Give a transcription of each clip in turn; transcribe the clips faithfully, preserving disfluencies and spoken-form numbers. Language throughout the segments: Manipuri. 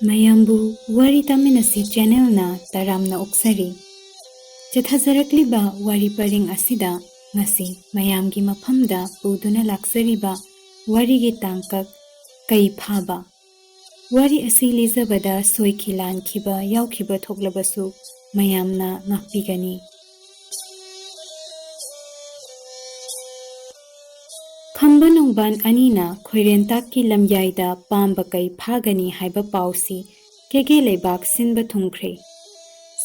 ꯃꯌꯥꯝꯕꯨ ꯋꯥꯔꯤ ꯇꯥꯃꯤꯟꯅꯁꯤ ꯆꯦꯅꯦꯜꯅ ꯇꯔꯥꯝꯅ ꯑꯣꯛꯆꯔꯤ꯫ ꯆꯠꯊꯖꯔꯛꯂꯤꯕ ꯋꯥꯔꯤ ꯄꯔꯤꯡ ꯑꯁꯤꯗ ꯉꯁꯤ ꯃꯌꯥꯝꯒꯤ ꯃꯐꯝꯗ ꯄꯨꯗꯨꯅ ꯂꯥꯛꯆꯔꯤꯕ ꯋꯥꯔꯤꯒꯤ ꯇꯥꯡꯀꯛ ꯀꯩ ꯐꯥꯕ꯫ ꯋꯥꯔꯤ ꯑꯁꯤ ꯂꯤꯖꯕꯗ ꯁꯣꯏꯈꯤ ꯂꯥꯟꯈꯤꯕ ꯌꯥꯎꯈꯤꯕ ꯊꯣꯛꯂꯕꯁꯨ ꯃꯌꯥꯝꯅ ꯉꯥꯛꯄꯤꯒꯅꯤ꯫ ꯈꯝꯕ ꯅꯣꯡꯕꯥꯟ ꯑꯅꯤꯅ ꯈꯣꯏꯔꯦꯟꯇꯥꯛꯀꯤ ꯂꯝꯌꯥꯏꯗ ꯄꯥꯝꯕ ꯀꯩ ꯐꯥꯒꯅꯤ ꯍꯥꯏꯕ ꯄꯥꯎꯁꯤ ꯀꯦꯒꯦ ꯂꯩꯕꯥꯛ ꯁꯤꯟꯕ ꯊꯨꯡꯈ꯭ꯔꯦ꯫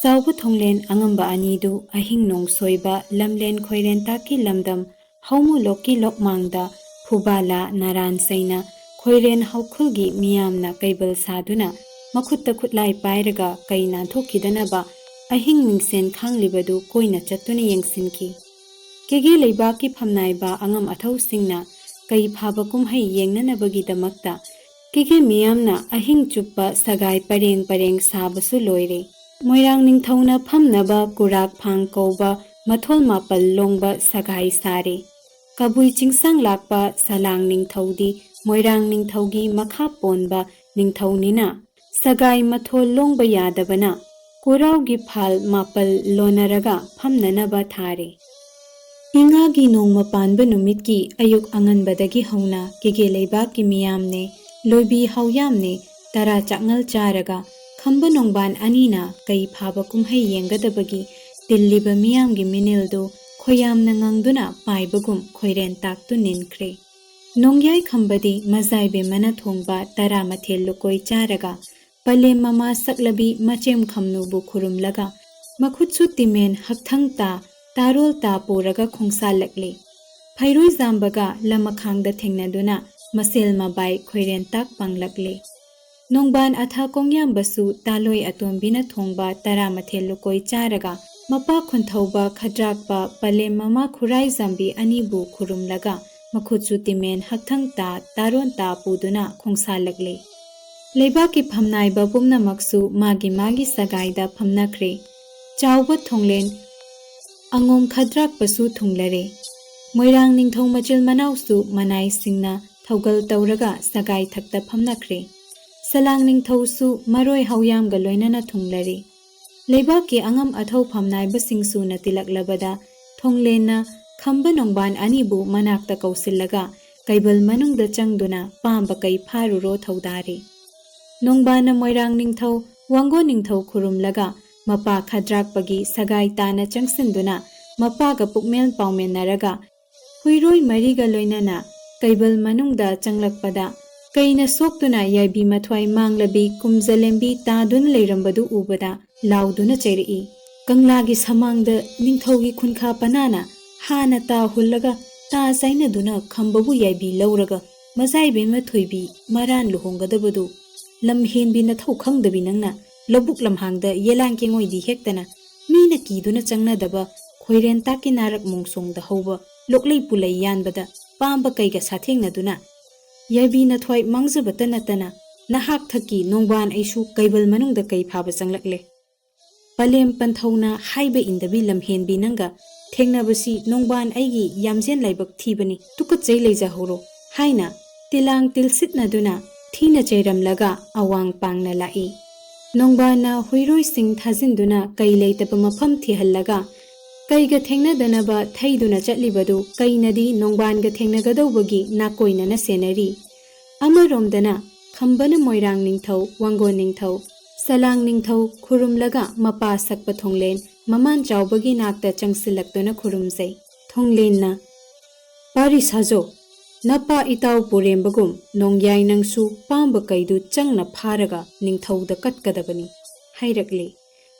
ꯆꯥꯎꯕ ꯊꯣꯡꯂꯦꯟ ꯑꯉꯝꯕ ꯑꯅꯤꯗꯨ ꯑꯍꯤꯡ ꯅꯣꯡꯁꯣꯏꯕ ꯂꯝꯂꯦꯟ ꯈꯣꯏꯔꯦꯟꯇꯥꯛꯀꯤ ꯂꯝꯗꯝ ꯍꯧꯃꯨꯂꯣꯛꯀꯤ ꯂꯣꯛꯃꯥꯡꯗ ꯐꯨꯕꯥꯂꯥ ꯅꯥꯔꯥꯟ ꯆꯩꯅ ꯈꯣꯏꯔꯦꯟ ꯍꯧꯈꯨꯜꯒꯤ ꯃꯤꯌꯥꯝꯅ ꯀꯩꯕꯜ ꯁꯥꯗꯨꯅ ꯃꯈꯨꯠꯇ ꯈꯨꯠꯂꯥꯏ ꯄꯥꯏꯔꯒ ꯀꯩ ꯅꯥꯟꯊꯣꯛꯈꯤꯗꯅꯕ ꯑꯍꯤꯡ ꯃꯤꯡꯁꯦꯟ ꯈꯥꯡꯂꯤꯕꯗꯨ ꯀꯣꯏꯅ ꯆꯠꯇꯨꯅ ꯌꯦꯡꯁꯤꯟꯈꯤ꯫ ꯀꯦꯒꯦ ꯂꯩꯕꯥꯛꯀꯤ ꯐꯝꯅꯥꯏꯕ ꯑꯉꯝ ꯑꯊꯧꯁꯤꯡꯅ ꯀꯩ ꯐꯥꯕ ꯀꯨꯝꯍꯩ ꯌꯦꯡꯅꯅꯕꯒꯤꯗꯃꯛꯇ ꯀꯦꯒꯦ ꯃꯤꯌꯥꯝꯅ ꯑꯍꯤꯡ ꯆꯨꯞꯄ ꯁꯒꯥꯏ ꯄꯔꯦꯡ ꯄꯔꯦꯡ ꯁꯥꯕꯁꯨ ꯂꯣꯏꯔꯦ꯫ ꯃꯣꯏꯔꯥꯡ ꯅꯤꯡꯊꯧꯅ ꯐꯝꯅꯕ ꯀꯨꯔꯥꯛ ꯐꯥꯡ ꯀꯧꯕ ꯃꯊꯣꯜ ꯃꯥꯄꯜ ꯂꯣꯡꯕ ꯁꯒꯥꯏ ꯁꯥꯔꯦ꯫ ꯀꯕꯨꯏ ꯆꯤꯡꯁꯥꯡ ꯂꯥꯛꯄ ꯁꯂꯥꯡ ꯅꯤꯡꯊꯧꯗꯤ ꯃꯣꯏꯔꯥꯡ ꯅꯤꯡꯊꯧꯒꯤ ꯃꯈꯥ ꯄꯣꯟꯕ ꯅꯤꯡꯊꯧꯅꯤꯅ ꯁꯒꯥꯏ ꯃꯊꯣꯜ ꯂꯣꯡꯕ ꯌꯥꯗꯕꯅ ꯀꯨꯔꯥꯎꯒꯤ ꯐꯥꯜ ꯃꯥꯄꯜ ꯂꯣꯟꯅꯔꯒ ꯐꯝꯅꯅꯕ ꯊꯥꯔꯦ꯫ ꯏꯉꯥꯒꯤ ꯅꯣꯡꯃ ꯄꯥꯟꯕ ꯅꯨꯃꯤꯠꯀꯤ ꯑꯌꯨꯛ ꯑꯉꯟꯕꯗꯒꯤ ꯍꯧꯅ ꯀꯦꯒꯦ ꯂꯩꯕꯥꯛꯀꯤ ꯃꯤꯌꯥꯝꯅꯦ, ꯂꯣꯏꯕꯤ ꯍꯥꯎꯌꯥꯝꯅꯦ, ꯇꯔꯥ ꯆꯥꯛꯉꯜ ꯆꯥꯔꯒ ꯈꯝꯕ ꯅꯣꯡꯕꯥꯟ ꯑꯅꯤꯅ ꯀꯩ ꯐꯥꯕ ꯀꯨꯝꯍꯩ ꯌꯦꯡꯒꯗꯕꯒꯤ ꯇꯤꯜꯂꯤꯕ ꯃꯤꯌꯥꯝꯒꯤ ꯃꯤꯅꯤꯜꯗꯨ ꯈꯣꯏꯌꯥꯝꯅ ꯉꯪꯗꯨꯅ ꯄꯥꯏꯕꯒꯨꯝ ꯈꯣꯏꯔꯦꯟ ꯇꯥꯛꯇꯨ ꯅꯤꯟꯈ꯭ꯔꯦ꯫ ꯅꯣꯡꯌꯥꯏ ꯈꯝꯕꯗꯤ ꯃꯖꯥꯏꯕꯦꯝꯃꯅ ꯊꯣꯡꯕ ꯇꯔꯥ ꯃꯊꯦꯜ ꯂꯨꯀꯣꯏ ꯆꯥꯔꯒ ꯄꯂꯦꯝ ꯃꯃꯥ ꯁꯛꯂꯕꯤ ꯃꯆꯦꯝ ꯈꯝꯅꯨꯕꯨ ꯈꯨꯔꯨꯝꯂꯒ ꯃꯈꯨꯠꯁꯨ ꯇꯤꯃꯦꯟ ꯍꯛꯊꯪ ꯇꯥ ꯇꯥꯔꯣꯜ ꯇꯥ ꯄꯨꯔꯒ ꯈꯣꯡꯁꯥꯜꯂꯛꯂꯦ꯫ ꯐꯩꯔꯣꯏ ꯖꯥꯝꯕꯒ ꯂꯃꯈꯥꯡꯗ ꯊꯦꯡꯅꯗꯨꯅ ꯃꯁꯦꯜ ꯃꯕꯥꯏ ꯈꯣꯏꯔꯦꯟ ꯇꯥꯛ ꯄꯥꯡꯂꯛꯂꯦ꯫ ꯅꯣꯡꯕꯥꯟ ꯑꯊꯥ ꯀꯣꯡꯌꯥꯝꯕꯁꯨ ꯇꯥꯂꯣꯏ ꯑꯇꯣꯝꯕꯤꯅ ꯊꯣꯡꯕ ꯇꯔꯥ ꯃꯊꯦꯜ ꯂꯨꯀꯣꯏ ꯆꯥꯔꯒ ꯃꯄꯥ ꯈꯨꯟꯊꯧꯕ ꯈꯗ꯭ꯔꯥꯛꯄ ꯄꯂꯦꯝ ꯃꯃꯥ ꯈꯨꯔꯥꯏ ꯖꯥꯝꯕꯤ ꯑꯅꯤꯕꯨ ꯈꯨꯔꯨꯝꯂꯒ ꯃꯈꯨꯠꯁꯨ ꯇꯤꯃꯦꯟ ꯍꯛꯊꯪ ꯇꯥ ꯇꯥꯔꯣꯟ ꯇꯥ ꯄꯨꯗꯨꯅ ꯈꯣꯡꯁꯥꯜꯂꯛꯂꯦ꯫ ꯂꯩꯕꯥꯛꯀꯤ ꯐꯝꯅꯥꯏꯕ ꯄꯨꯝꯅꯃꯛꯁꯨ ꯃꯥꯒꯤ ꯃꯥꯒꯤ ꯁꯒꯥꯏꯗ ꯐꯝꯅꯈ꯭ꯔꯦ꯫ ꯆꯥꯎꯕ ꯊꯣꯡꯂꯦꯟ ꯑꯉꯣꯝ ꯈꯗ꯭ꯔꯥꯛꯄꯁꯨ ꯊꯨꯡꯂꯔꯦ꯫ ꯃꯣꯏꯔꯥꯡ ꯅꯤꯡꯊꯧ ꯃꯆꯤꯜ ꯃꯅꯥꯎꯁꯨ ꯃꯅꯥꯏꯁꯤꯡꯅ ꯊꯧꯒꯜ ꯇꯧꯔꯒ ꯁꯒꯥꯏ ꯊꯛꯇ ꯐꯝꯅꯈ꯭ꯔꯦ꯫ ꯁꯂꯥꯡ ꯅꯤꯡꯊꯧꯁꯨ ꯃꯔꯣꯏ ꯍꯧꯌꯥꯝꯒ ꯂꯣꯏꯅꯅ ꯊꯨꯡꯂꯔꯤ꯫ ꯂꯩꯕꯥꯛꯀꯤ ꯑꯉꯝ ꯑꯊꯧ ꯐꯝꯅꯥꯏꯕꯁꯤꯡ ꯁꯨꯅ ꯇꯤꯜꯂꯛꯂꯕꯗ ꯊꯣꯡꯂꯦꯟꯅ ꯈꯝꯕ ꯅꯣꯡꯕꯥꯟ ꯑꯅꯤꯕꯨ ꯃꯅꯥꯛꯇ ꯀꯧꯁꯤꯜꯂꯒ ꯀꯩꯕꯜ ꯃꯅꯨꯡꯗ ꯆꯪꯗꯨꯅ ꯄꯥꯝꯕ ꯀꯩ ꯐꯥꯔꯨꯔꯣ ꯊꯧꯗꯥꯔꯤ꯫ ꯅꯣꯡꯕꯥꯟꯅ ꯃꯣꯏꯔꯥꯡ ꯅꯤꯡꯊꯧ, ꯋꯥꯡꯒꯣꯟ ꯅꯤꯡꯊꯧ ꯈꯨꯔꯨꯝꯂꯒ ꯃꯄꯥ ꯈꯗ꯭ꯔꯥꯛꯄꯒꯤ ꯁꯒꯥꯏ ꯇꯥꯅ ꯆꯪꯁꯤꯟꯗꯨꯅ ꯃꯄꯥꯒ ꯄꯨꯛꯃꯦꯜ ꯄꯥꯎꯃꯦꯟꯅꯔꯒ ꯍꯨꯏꯔꯣꯏ ꯃꯔꯤꯒ ꯂꯣꯏꯅꯅ ꯀꯩꯕꯜ ꯃꯅꯨꯡꯗ ꯆꯪꯂꯛꯄꯗ ꯀꯩꯅ ꯁꯣꯛꯇꯨꯅ ꯌꯥꯏꯕꯤ ꯃꯊ꯭ꯋꯥꯏ ꯃꯥꯡꯂꯕꯤ ꯀꯨꯝꯖꯂꯦꯝꯕꯤ ꯇꯥꯗꯨꯅ ꯂꯩꯔꯝꯕꯗꯨ ꯎꯕꯗ ꯂꯥꯎꯗꯨꯅ ꯆꯩꯔꯛꯏ꯫ ꯀꯪꯂꯥꯒꯤ ꯁꯃꯥꯡꯗ ꯅꯤꯡꯊꯧꯒꯤ ꯈꯨꯟꯈꯥ ꯄꯅꯥꯅ ꯍꯥꯟꯅ ꯇꯥ ꯍꯨꯜꯂꯒ ꯇꯥ ꯆꯥꯏꯅꯗꯨꯅ ꯈꯝꯕꯕꯨ ꯌꯥꯏꯕꯤ ꯂꯧꯔꯒ ꯃꯖꯥꯏꯕꯦꯝꯃ ꯊꯣꯏꯕꯤ ꯃꯔꯥꯟ ꯂꯨꯍꯣꯡꯒꯗꯕꯗꯨ ꯂꯝ ꯍꯦꯟꯕꯤ ꯅꯊꯧ ꯈꯪꯗꯕꯤ ꯅꯪꯅ ꯂꯧꯕꯨꯛ ꯂꯝꯍꯥꯡꯗ ꯌꯦꯂꯥꯡ ꯀꯦꯡꯉꯣꯏꯗꯤ ꯍꯦꯛꯇꯅ ꯃꯤꯅ ꯀꯤꯗꯨꯅ ꯆꯪꯅꯗꯕ ꯈꯣꯏꯔꯦꯟ ꯇꯥꯛꯀꯤ ꯅꯥꯔꯛ ꯃꯣꯡꯁꯣꯡꯗ ꯍꯧꯕ ꯂꯣꯛꯂꯩ ꯄꯨꯂꯩ ꯌꯥꯟꯕꯗ ꯄꯥꯝꯕ ꯀꯩꯒ ꯁꯥꯊꯦꯡꯅꯗꯨꯅ ꯌꯥꯏꯕꯤ ꯅꯊ꯭ꯋꯥꯏ ꯃꯥꯡꯖꯕꯇ ꯅꯠꯇꯅ ꯅꯍꯥꯛ ꯊꯛꯀꯤ ꯅꯣꯡꯕꯥꯟ ꯑꯩꯁꯨ ꯀꯩꯕꯜ ꯃꯅꯨꯡꯗ ꯀꯩ ꯐꯥꯕ ꯆꯪꯂꯛꯂꯦ꯫ ꯄꯂꯦꯝ ꯄꯟꯊꯧꯅ ꯍꯥꯏꯕ ꯏꯟꯗꯕꯤ ꯂꯝꯍꯦꯟꯕꯤ ꯅꯪꯒ ꯊꯦꯡꯅꯕꯁꯤ ꯅꯣꯡꯕꯥꯟ ꯑꯩꯒꯤ ꯌꯥꯝꯖꯦꯟ ꯂꯥꯏꯕꯛ ꯊꯤꯕꯅꯤ, ꯇꯨꯀꯠꯆꯩ ꯂꯩꯖꯍꯧꯔꯣ ꯍꯥꯏꯅ ꯇꯤꯂꯥꯡ ꯇꯤꯜꯁꯤꯠꯅꯗꯨꯅ ꯊꯤꯅ ꯆꯩꯔꯝꯂꯒ ꯑꯋꯥꯡ ꯄꯥꯡꯅ ꯂꯥꯛꯏ꯫ ꯅꯣꯡꯕꯥꯟꯅ ꯍꯨꯏꯔꯣꯏꯁꯤꯡ ꯊꯥꯖꯤꯟꯗꯨꯅ ꯀꯩ ꯂꯩꯇꯕ ꯃꯐꯝ ꯊꯤꯍꯜꯂꯒ ꯀꯩꯒ ꯊꯦꯡꯅꯗꯅꯕ ꯊꯩꯗꯨꯅ ꯆꯠꯂꯤꯕꯗꯨ ꯀꯩꯅꯗꯤ ꯅꯣꯡꯕꯥꯟꯒ ꯊꯦꯡꯅꯒꯗꯧꯕꯒꯤ ꯅꯥꯀꯣꯏꯅꯅ ꯁꯦꯟꯅꯔꯤ꯫ ꯑꯃꯔꯣꯝꯗꯅ ꯈꯝꯕꯅ ꯃꯣꯏꯔꯥꯡ ꯅꯤꯡꯊꯧ, ꯋꯥꯡꯒꯣꯟ ꯅꯤꯡꯊꯧ, ꯁꯂꯥꯡ ꯅꯤꯡꯊꯧ ꯈꯨꯔꯨꯝꯂꯒ ꯃꯄꯥ ꯁꯛꯄ ꯊꯣꯡꯂꯦꯟ ꯃꯃꯥꯟ ꯆꯥꯎꯕꯒꯤ ꯅꯥꯛꯇ ꯆꯪꯁꯤꯜꯂꯛꯇꯨꯅ ꯈꯨꯔꯨꯝꯖꯩ꯫ ꯊꯣꯡꯂꯦꯟꯅ, "ꯄꯥꯔꯤ ꯁꯥꯖꯣ, ꯅꯄꯥ ꯏꯇꯥꯎ ꯄꯨꯔꯦꯝꯕꯒꯨꯝ ꯅꯣꯡꯌꯥꯏ ꯅꯪꯁꯨ ꯄꯥꯝꯕ ꯀꯩꯗꯨ ꯆꯪꯅ ꯐꯥꯔꯒ ꯅꯤꯡꯊꯧꯗ ꯀꯠꯀꯗꯕꯅꯤ" ꯍꯥꯏꯔꯛꯂꯤ꯫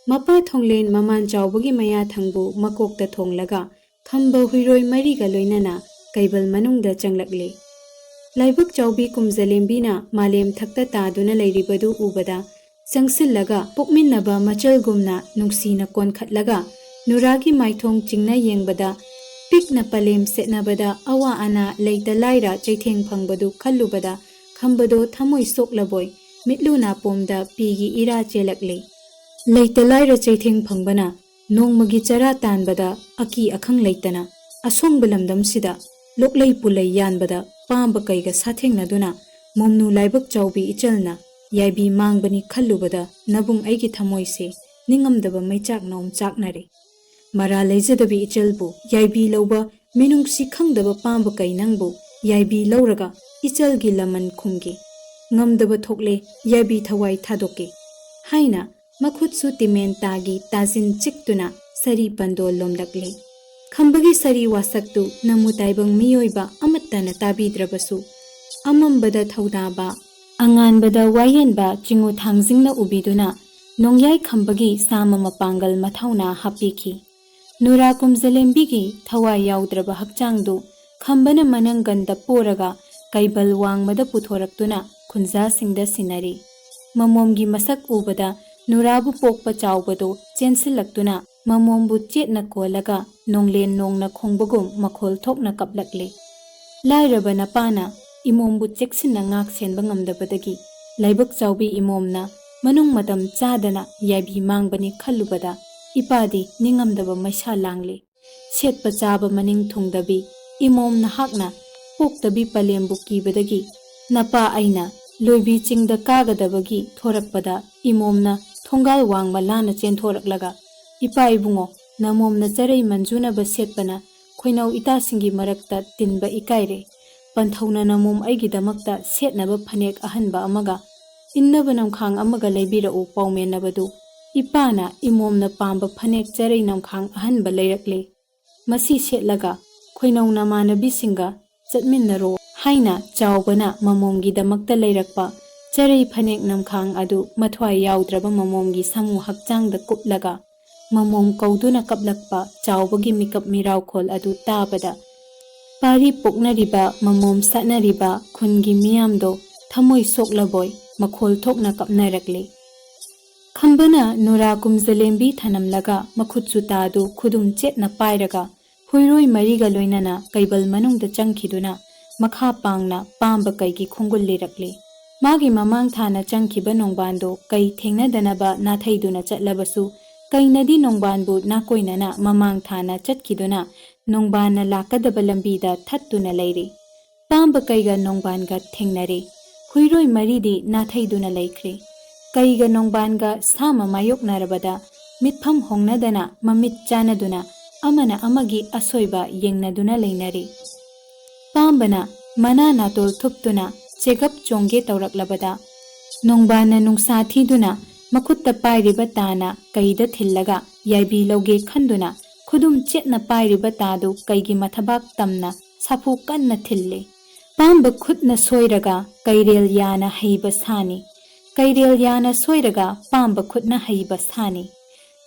ꯃꯄꯥ ꯊꯣꯡꯂꯦꯟ ꯃꯃꯥꯟ ꯆꯥꯎꯕꯒꯤ ꯃꯌꯥ ꯊꯪꯕꯨ ꯃꯀꯣꯛꯇ ꯊꯣꯡꯂꯒ ꯈꯝꯕ ꯍꯨꯏꯔꯣꯏ ꯃꯔꯤꯒ ꯂꯣꯏꯅꯅ ꯀꯩꯕꯜ ꯃꯅꯨꯡꯗ ꯆꯪꯂꯛꯂꯤ꯫ ꯂꯥꯏꯕꯛ ꯆꯥꯎꯕꯤ ꯀꯨꯝꯖꯂꯦꯝꯕꯤꯅ ꯃꯥꯂꯦꯝ ꯊꯛꯇ ꯇꯥꯗꯨꯅ ꯂꯩꯔꯤꯕꯗꯨ ꯎꯕꯗ ꯆꯪꯁꯤꯜꯂꯒ ꯄꯣꯛꯃꯤꯟꯅꯕ ꯃꯆꯜꯒꯨꯝꯅ ꯅꯨꯡꯁꯤꯅ ꯀꯣꯟꯈꯠꯂꯒ ꯅꯨꯔꯥꯒꯤ ꯃꯥꯏꯊꯣꯡ ꯆꯤꯡꯅ ꯌꯦꯡꯕꯗ ꯄꯤꯛꯅ ꯄꯂꯦꯝ ꯁꯦꯠꯅꯕꯗ ꯑꯋꯥ ꯑꯅꯥ ꯂꯩꯇ ꯂꯥꯏꯔ ꯆꯩꯊꯦꯡ ꯐꯪꯕꯗꯨ ꯈꯜꯂꯨꯕꯗ ꯈꯝꯕꯗꯣ ꯊꯃꯣꯏ ꯁꯣꯛꯂꯕꯣꯏ ꯃꯤꯠꯂꯨ ꯅꯥꯄꯣꯝꯗ ꯄꯤꯒꯤ ꯏꯔꯥ ꯆꯦꯜꯂꯛꯂꯤ꯫ ꯂꯩꯇ ꯂꯥꯏꯔ ꯆꯩꯊꯦꯡ ꯐꯪꯕꯅ ꯅꯣꯡꯃꯒꯤ ꯆꯔꯥ ꯇꯥꯟꯕꯗ ꯑꯀꯤ ꯑꯈꯪ ꯂꯩꯇꯅ ꯑꯁꯣꯡꯕ ꯂꯝꯗꯝꯁꯤꯗ ꯂꯣꯛꯂꯩ ꯄꯨꯂꯩ ꯌꯥꯟꯕꯗ ꯄꯥꯝꯕ ꯀꯩꯒ ꯁꯥꯊꯦꯡꯅꯗꯨꯅ ꯃꯣꯝꯅꯨ ꯂꯥꯏꯕꯛ ꯆꯥꯎꯕꯤ ꯏꯆꯜꯅ ꯌꯥꯏꯕꯤ ꯃꯥꯡꯕꯅꯤ ꯈꯜꯂꯨꯕꯗ ꯅꯕꯨꯡ ꯑꯩꯒꯤ ꯊꯃꯣꯏꯁꯦ ꯅꯤꯡꯉꯝꯗꯕ ꯃꯩꯆꯥꯛꯅ ꯑꯣꯝꯆꯥꯛꯅꯔꯦ꯫ ꯃꯔꯥ ꯂꯩꯖꯗꯕꯤ ꯏꯆꯜꯕꯨ ꯌꯥꯏꯕꯤ ꯂꯧꯕ ꯃꯤꯅꯨꯡꯁꯤ ꯈꯪꯗꯕ ꯄꯥꯝꯕ ꯀꯩ ꯅꯪꯕꯨ ꯌꯥꯏꯕꯤ ꯂꯧꯔꯒ ꯏꯆꯜꯒꯤ ꯂꯃꯟ ꯈꯨꯝꯒꯦ꯫ ꯉꯝꯗꯕ ꯊꯣꯛꯂꯦ, ꯌꯥꯏꯕꯤ ꯊꯋꯥꯏ ꯊꯥꯗꯣꯛꯀꯦ ꯍꯥꯏꯅ ꯃꯈꯨꯠꯁꯨ ꯇꯤꯃꯦꯟ ꯇꯥꯒꯤ ꯇꯥꯁꯤꯟ ꯆꯤꯛꯇꯨꯅ ꯁꯥꯔꯤ ꯄꯟꯗꯣꯜ ꯂꯣꯝꯂꯛꯂꯦ꯫ ꯈꯝꯕꯒꯤ ꯁꯥꯔꯤ ꯋꯥꯁꯛꯇꯨ ꯅꯃꯨ ꯇꯥꯏꯕꯪ ꯃꯤꯑꯣꯏꯕ ꯑꯃꯠꯇꯅ ꯇꯥꯕꯤꯗ꯭ꯔꯕꯁꯨ, ꯑꯃꯝꯕꯗ ꯊꯧꯗꯥꯕ, ꯑꯉꯥꯟꯕꯗ ꯋꯥꯌꯦꯟꯕ ꯆꯤꯉꯨ ꯊꯥꯡꯖꯤꯡꯅ ꯎꯕꯤꯗꯨꯅ ꯅꯣꯡꯌꯥꯏ ꯈꯝꯕꯒꯤ ꯁꯥꯃ ꯃꯄꯥꯡꯒꯜ ꯃꯊꯧꯅꯥ ꯍꯥꯞꯄꯤꯈꯤ꯫ ꯅꯨꯔꯥ ꯀꯨꯝꯖꯂꯦꯝꯕꯤꯒꯤ ꯊꯋꯥꯏ ꯌꯥꯎꯗ꯭ꯔꯕ ꯍꯛꯆꯥꯡꯗꯨ ꯈꯝꯕꯅ ꯃꯅꯪꯒꯟꯗ ꯄꯣꯔꯒ ꯀꯩꯕꯜ ꯋꯥꯡꯃꯗ ꯄꯨꯊꯣꯔꯛꯇꯨꯅ ꯈꯨꯟꯖꯥꯁꯤꯡꯗ ꯁꯤꯟꯅꯔꯤ꯫ ꯃꯃꯣꯝꯒꯤ ꯃꯁꯛ ꯎꯕꯗ ꯅꯨꯔꯥꯕꯨ ꯄꯣꯛꯄ ꯆꯥꯎꯕꯗꯨ ꯆꯦꯟꯁꯤꯜꯂꯛꯇꯨꯅ ꯃꯃꯣꯝꯕꯨ ꯆꯦꯠꯅ ꯀꯣꯜꯂꯒ ꯅꯣꯡꯂꯦꯟ ꯅꯣꯡꯅ ꯈꯣꯡꯕꯒꯨꯝ ꯃꯈꯣꯜ ꯊꯣꯛꯅ ꯀꯞꯂꯛꯂꯦ꯫ ꯂꯥꯏꯔꯕ ꯅꯄꯥꯅ ꯏꯃꯣꯝꯕꯨ ꯆꯦꯛꯁꯤꯟꯅ ꯉꯥꯛ ꯁꯦꯟꯕ ꯉꯝꯗꯕꯗꯒꯤ ꯂꯥꯏꯕꯛ ꯆꯥꯎꯕꯤ ꯏꯃꯣꯝꯅ ꯃꯅꯨꯡ ꯃꯇꯝ ꯆꯥꯗꯅ ꯌꯥꯏꯕꯤ ꯃꯥꯡꯕꯅꯤ ꯈꯜꯂꯨꯕꯗ ꯏꯄꯥꯗꯤ ꯅꯤꯡꯉꯝꯗꯕ ꯃꯩꯁꯥ ꯂꯥꯡꯂꯦ꯫ ꯁꯦꯠꯄ ꯆꯥꯕ ꯃꯅꯤꯡ ꯊꯨꯡꯗꯕꯤ ꯏꯃꯣꯝ ꯅꯍꯥꯛꯅ ꯄꯣꯛꯇꯕꯤ ꯄꯂꯦꯝꯕꯨ ꯀꯤꯕꯗꯒꯤ ꯅꯄꯥ ꯑꯩꯅ ꯂꯣꯏꯕꯤ ꯆꯤꯡꯗ ꯀꯥꯒꯗꯕꯒꯤ ꯊꯣꯔꯛꯄꯗ ꯏꯃꯣꯝꯅ ꯊꯣꯡꯒꯥꯜ ꯋꯥꯡꯃ ꯂꯥꯟꯅ ꯆꯦꯟꯊꯣꯔꯛꯂꯒ "ꯏꯄꯥ ꯏꯕꯨꯡꯉꯣ, ꯅꯃꯣꯝꯅ ꯆꯔꯩ ꯃꯟꯖꯨꯅꯕ ꯁꯦꯠꯄꯅ ꯈꯣꯏꯅꯧ ꯏꯇꯥꯁꯤꯡꯒꯤ ꯃꯔꯛꯇ ꯇꯤꯟꯕ ꯏꯀꯥꯏꯔꯦ꯫ ꯄꯟꯊꯧꯅ ꯅꯃꯣꯝ ꯑꯩꯒꯤꯗꯃꯛꯇ ꯁꯦꯠꯅꯕ ꯐꯅꯦꯛ ꯑꯍꯟꯕ ꯑꯃꯒ ꯏꯟꯅꯕ ꯅꯝꯈꯥꯡ ꯑꯃꯒ ꯂꯩꯕꯤꯔꯛꯎ" ꯄꯥꯎꯃꯦꯟꯅꯕꯗꯨ ꯏꯄꯥꯅ ꯏꯃꯣꯝꯅ ꯄꯥꯝꯕ ꯐꯅꯦꯛ ꯆꯔꯩ ꯅꯝꯈꯥꯡ ꯑꯍꯟꯕ ꯂꯩꯔꯛꯂꯦ꯫ "ꯃꯁꯤ ꯁꯦꯠꯂꯒ ꯈꯣꯏꯅꯧ ꯅꯃꯥꯟꯅꯕꯤꯁꯤꯡꯒ ꯆꯠꯃꯤꯟꯅꯔꯣ" ꯍꯥꯏꯅ ꯆꯥꯎꯕꯅ ꯃꯃꯣꯝꯒꯤꯗꯃꯛꯇ ꯂꯩꯔꯛꯄ ꯆꯔꯩ ꯐꯅꯦꯛ ꯅꯝꯈꯥꯡ ꯑꯗꯨ ꯃꯊ꯭ꯋꯥꯏ ꯌꯥꯎꯗ꯭ꯔꯕ ꯃꯃꯣꯝꯒꯤ ꯁꯥꯃꯨ ꯍꯛꯆꯥꯡꯗ ꯀꯨꯞꯂꯒ ꯃꯃꯣꯝ ꯀꯧꯗꯨꯅ ꯀꯞꯂꯛꯄ ꯆꯥꯎꯕꯒꯤ ꯃꯤꯀꯞ ꯃꯤꯔꯥꯎꯈꯣꯜ ꯑꯗꯨ ꯇꯥꯕꯗ ꯄꯥꯔꯤ ꯄꯣꯛꯅꯔꯤꯕ ꯃꯃꯣꯝ ꯁꯥꯠꯅꯔꯤꯕ ꯈꯨꯟꯒꯤ ꯃꯤꯌꯥꯝꯗꯣ ꯊꯃꯣꯏ ꯁꯣꯛꯂꯕꯣꯏ ꯃꯈꯣꯜ ꯊꯣꯛꯅ ꯀꯞꯅꯔꯛꯂꯦ꯫ ꯈꯝꯕꯅ ꯅꯨꯔꯥ ꯀꯨꯝꯖꯂꯦꯝꯕꯤ ꯊꯅꯝꯂꯒ ꯃꯈꯨꯠ ꯆꯨꯇꯥꯗꯨ ꯈꯨꯗꯨꯝ ꯆꯦꯠꯅ ꯄꯥꯏꯔꯒ ꯍꯨꯏꯔꯣꯏ ꯃꯔꯤꯒ ꯂꯣꯏꯅꯅ ꯀꯩꯕꯜ ꯃꯅꯨꯡꯗ ꯆꯪꯈꯤꯗꯨꯅ ꯃꯈꯥ ꯄꯥꯡꯅ ꯄꯥꯝꯕ ꯀꯩꯒꯤ ꯈꯣꯡꯒꯨꯜ ꯂꯤꯔꯛꯂꯦ꯫ ꯃꯥꯒꯤ ꯃꯃꯥꯡ ꯊꯥꯅ ꯆꯪꯈꯤꯕ ꯅꯣꯡꯕꯥꯟꯗꯨ ꯀꯩ ꯊꯦꯡꯅꯗꯅꯕ ꯅꯥꯊꯩꯗꯨꯅ ꯆꯠꯂꯕꯁꯨ ꯀꯩꯅꯗꯤ ꯅꯣꯡꯕꯥꯟꯕꯨ ꯅꯥꯀꯣꯏꯅꯅ ꯃꯃꯥꯡ ꯊꯥꯅ ꯆꯠꯈꯤꯗꯨꯅ ꯅꯣꯡꯕꯥꯟꯅ ꯂꯥꯛꯀꯗꯕ ꯂꯝꯕꯤꯗ ꯊꯠꯇꯨꯅ ꯂꯩꯔꯤ꯫ ꯄꯥꯝꯕ ꯀꯩꯒ ꯅꯣꯡꯕꯥꯟꯒ ꯊꯦꯡꯅꯔꯦ꯫ ꯍꯨꯏꯔꯣꯏ ꯃꯔꯤꯗꯤ ꯅꯥꯊꯩꯗꯨꯅ ꯂꯩꯈ꯭ꯔꯦ꯫ ꯀꯩꯒ ꯅꯣꯡꯕꯥꯟꯒ ꯁꯥꯃ ꯃꯥꯌꯣꯛꯅꯔꯕꯗ ꯃꯤꯠꯐꯝ ꯍꯣꯡꯅꯗꯅ ꯃꯃꯤꯠ ꯆꯥꯟꯅꯗꯨꯅ ꯑꯃꯅ ꯑꯃꯒꯤ ꯑꯁꯣꯏꯕ ꯌꯦꯡꯅꯗꯨꯅ ꯂꯩꯅꯔꯤ꯫ ꯄꯥꯝꯕꯅ ꯃꯅꯥ ꯅꯥꯇꯣꯜ ꯊꯨꯞꯇꯨꯅ ꯆꯦꯒꯞ ꯆꯣꯡꯒꯦ ꯇꯧꯔꯛꯂꯕꯗ, ꯅꯣꯡꯕꯥꯟꯅ ꯅꯨꯡꯁꯥ ꯊꯤꯗꯨꯅ ꯃꯈꯨꯠꯇ ꯄꯥꯏꯔꯤꯕ ꯇꯥꯅ ꯀꯩꯗ ꯊꯤꯜꯂꯒ ꯌꯥꯏꯕꯤ ꯂꯧꯒꯦ ꯈꯟꯗꯨꯅ ꯈꯨꯗꯨꯝ ꯆꯦꯠꯅ ꯄꯥꯏꯔꯤꯕ ꯇꯥꯗꯨ ꯀꯩꯒꯤ ꯃꯊꯕꯥꯛ ꯇꯝꯅ ꯁꯥꯐꯨ ꯀꯟꯅ ꯊꯤꯜꯂꯤ꯫ ꯄꯥꯝꯕ ꯈꯨꯠꯅ ꯁꯣꯏꯔꯒ ꯀꯩꯔꯦꯜ ꯌꯥꯅ ꯍꯩꯕ ꯁꯥꯅꯤ꯫ ꯀꯩꯔꯦꯜ ꯌꯥꯅ ꯁꯣꯏꯔꯒ ꯄꯥꯝꯕ ꯈꯨꯠꯅ ꯍꯩꯕ ꯁꯥꯅꯤ꯫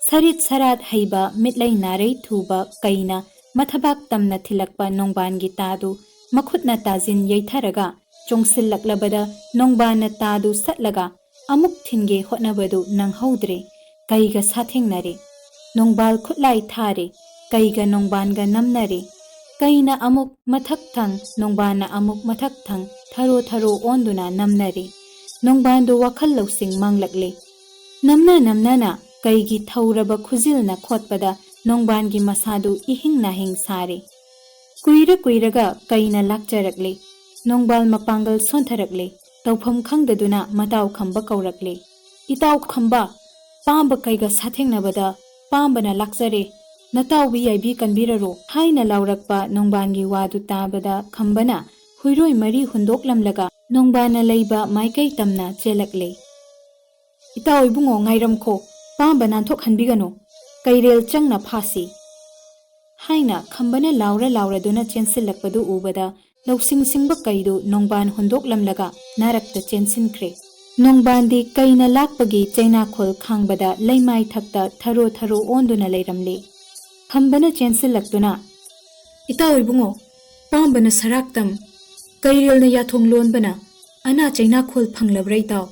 ꯁꯔꯤꯠ ꯁꯔꯥꯠ ꯍꯩꯕ ꯃꯤꯠꯂꯩ ꯅꯥꯔꯩ ꯊꯨꯕ ꯀꯩꯅ ꯃꯊꯕꯥꯛ ꯇꯝꯅ ꯊꯤꯜꯂꯛꯄ ꯅꯣꯡꯕꯥꯟꯒꯤ ꯇꯥꯗꯨ ꯃꯈꯨꯠꯅ ꯇꯥꯖꯤꯟ ꯌꯩꯊꯔꯒ ꯆꯣꯡꯁꯤꯜꯂꯛꯂꯕꯗ ꯅꯣꯡꯕꯥꯟꯅ ꯇꯥꯗꯨ ꯁꯠꯂꯒ ꯑꯃꯨꯛ ꯊꯤꯟꯒꯦ ꯍꯣꯠꯅꯕꯗꯨ ꯅꯪꯍꯧꯗ꯭ꯔꯦ꯫ ꯀꯩꯒ ꯁꯥꯊꯦꯡꯅꯔꯦ꯫ ꯅꯣꯡꯕꯥꯜ ꯈꯨꯠꯂꯥꯏ ꯊꯥꯔꯦ꯫ ꯀꯩꯒ ꯅꯣꯡꯕꯥꯟꯒ ꯅꯝꯅꯔꯦ꯫ ꯀꯩꯅ ꯑꯃꯨꯛ ꯃꯊꯛ ꯊꯪ, ꯅꯣꯡꯕꯥꯟꯅ ꯑꯃꯨꯛ ꯃꯊꯛ ꯊꯪ, ꯊꯔꯣ ꯊꯔꯣ ꯑꯣꯟꯗꯨꯅ ꯅꯝꯅꯔꯦ꯫ ꯅꯣꯡꯕꯥꯟꯗꯨ ꯋꯥꯈꯜ ꯂꯧꯁꯤꯡ ꯃꯥꯡꯂꯛꯂꯦ꯫ ꯅꯝꯅ ꯅꯝꯅꯅ ꯀꯩꯒꯤ ꯊꯧꯔꯕ ꯈꯨꯖꯤꯜꯅ ꯈꯣꯠꯄꯗ ꯅꯣꯡꯕꯥꯟꯒꯤ ꯃꯁꯥꯗꯨ ꯏꯍꯤꯡ ꯅꯥꯍꯤꯡ ꯁꯥꯔꯦ꯫ ꯀꯨꯏꯔ ꯀꯨꯏꯔꯒ ꯀꯩꯅ ꯂꯥꯛꯆꯔꯛꯂꯦ꯫ ꯅꯣꯡꯕꯥꯜ ꯃꯄꯥꯡꯒꯜ ꯁꯣꯟꯊꯔꯛꯂꯦ꯫ ꯇꯧꯐꯝ ꯈꯪꯗꯗꯨꯅ ꯃꯇꯥꯎ ꯈꯝꯕ ꯀꯧꯔꯛꯂꯦ꯫ "ꯏꯇꯥꯎ ꯈꯝꯕ, ꯄꯥꯝꯕ ꯀꯩꯒ ꯁꯥꯊꯦꯡꯅꯕꯗ ꯄꯥꯝꯕꯅ ꯂꯥꯛꯆꯔꯦ꯫ ꯅꯇꯥꯎꯕꯤ ꯌꯥꯏꯕꯤ ꯀꯟꯕꯤꯔꯔꯣ" ꯍꯥꯏꯅ ꯂꯥꯎꯔꯛꯄ ꯅꯣꯡꯕꯥꯟꯒꯤ ꯋꯥꯗꯨ ꯇꯥꯕꯗ ꯈꯝꯕꯅ ꯍꯨꯏꯔꯣꯏ ꯃꯔꯤ ꯍꯨꯟꯗꯣꯛꯂꯝꯂꯒ ꯅꯣꯡꯕꯥꯟꯅ ꯂꯩꯕ ꯃꯥꯏꯀꯩ ꯇꯝꯅ ꯆꯦꯜꯂꯛꯂꯦ꯫ "ꯏꯇꯥꯎ ꯏꯕꯨꯡꯉꯣ, ꯉꯥꯏꯔꯝꯈꯣ, ꯄꯥꯝꯕ ꯅꯥꯟꯊꯣꯛꯍꯟꯕꯤꯒꯅꯨ, ꯀꯩꯔꯦꯜ ꯆꯪꯅ ꯐꯥꯁꯤ" ꯍꯥꯏꯅ ꯈꯝꯕꯅ ꯂꯥꯎꯔ ꯂꯥꯎꯔꯗꯨꯅ ꯆꯦꯟꯁꯤꯜꯂꯛꯄꯗꯨ ꯎꯕꯗ ꯂꯧꯁꯤꯡ ꯁꯤꯡꯕ ꯀꯩꯗꯨ ꯅꯣꯡꯕꯥꯟ ꯍꯨꯟꯗꯣꯛꯂꯝꯂꯒ ꯅꯥꯔꯛꯇ ꯆꯦꯟꯁꯤꯟꯈ꯭ꯔꯦ꯫ ꯅꯣꯡꯕꯥꯟꯗꯤ ꯀꯩꯅ ꯂꯥꯛꯄꯒꯤ ꯆꯩꯅꯥꯈꯣꯜ ꯈꯥꯡꯕꯗ ꯂꯩꯃꯥꯏ ꯊꯛꯇ ꯊꯔꯣ ꯊꯔꯣ ꯑꯣꯟꯗꯨꯅ ꯂꯩꯔꯝꯂꯦ꯫ ꯈꯝꯕꯅ ꯆꯦꯟꯁꯤꯜꯂꯛꯇꯨꯅ, "ꯏꯇꯥꯎ ꯏꯕꯨꯡꯉꯣ, ꯄꯥꯝꯕꯅ ꯁꯔꯥꯛꯇꯝ, ꯀꯩꯔꯦꯜꯅ ꯌꯥꯊꯣꯡ ꯂꯣꯟꯕꯅ ꯑꯅꯥ ꯆꯩꯅꯥꯈꯣꯜ ꯐꯪꯂꯕ꯭ꯔꯥ ꯏꯇꯥꯎ?"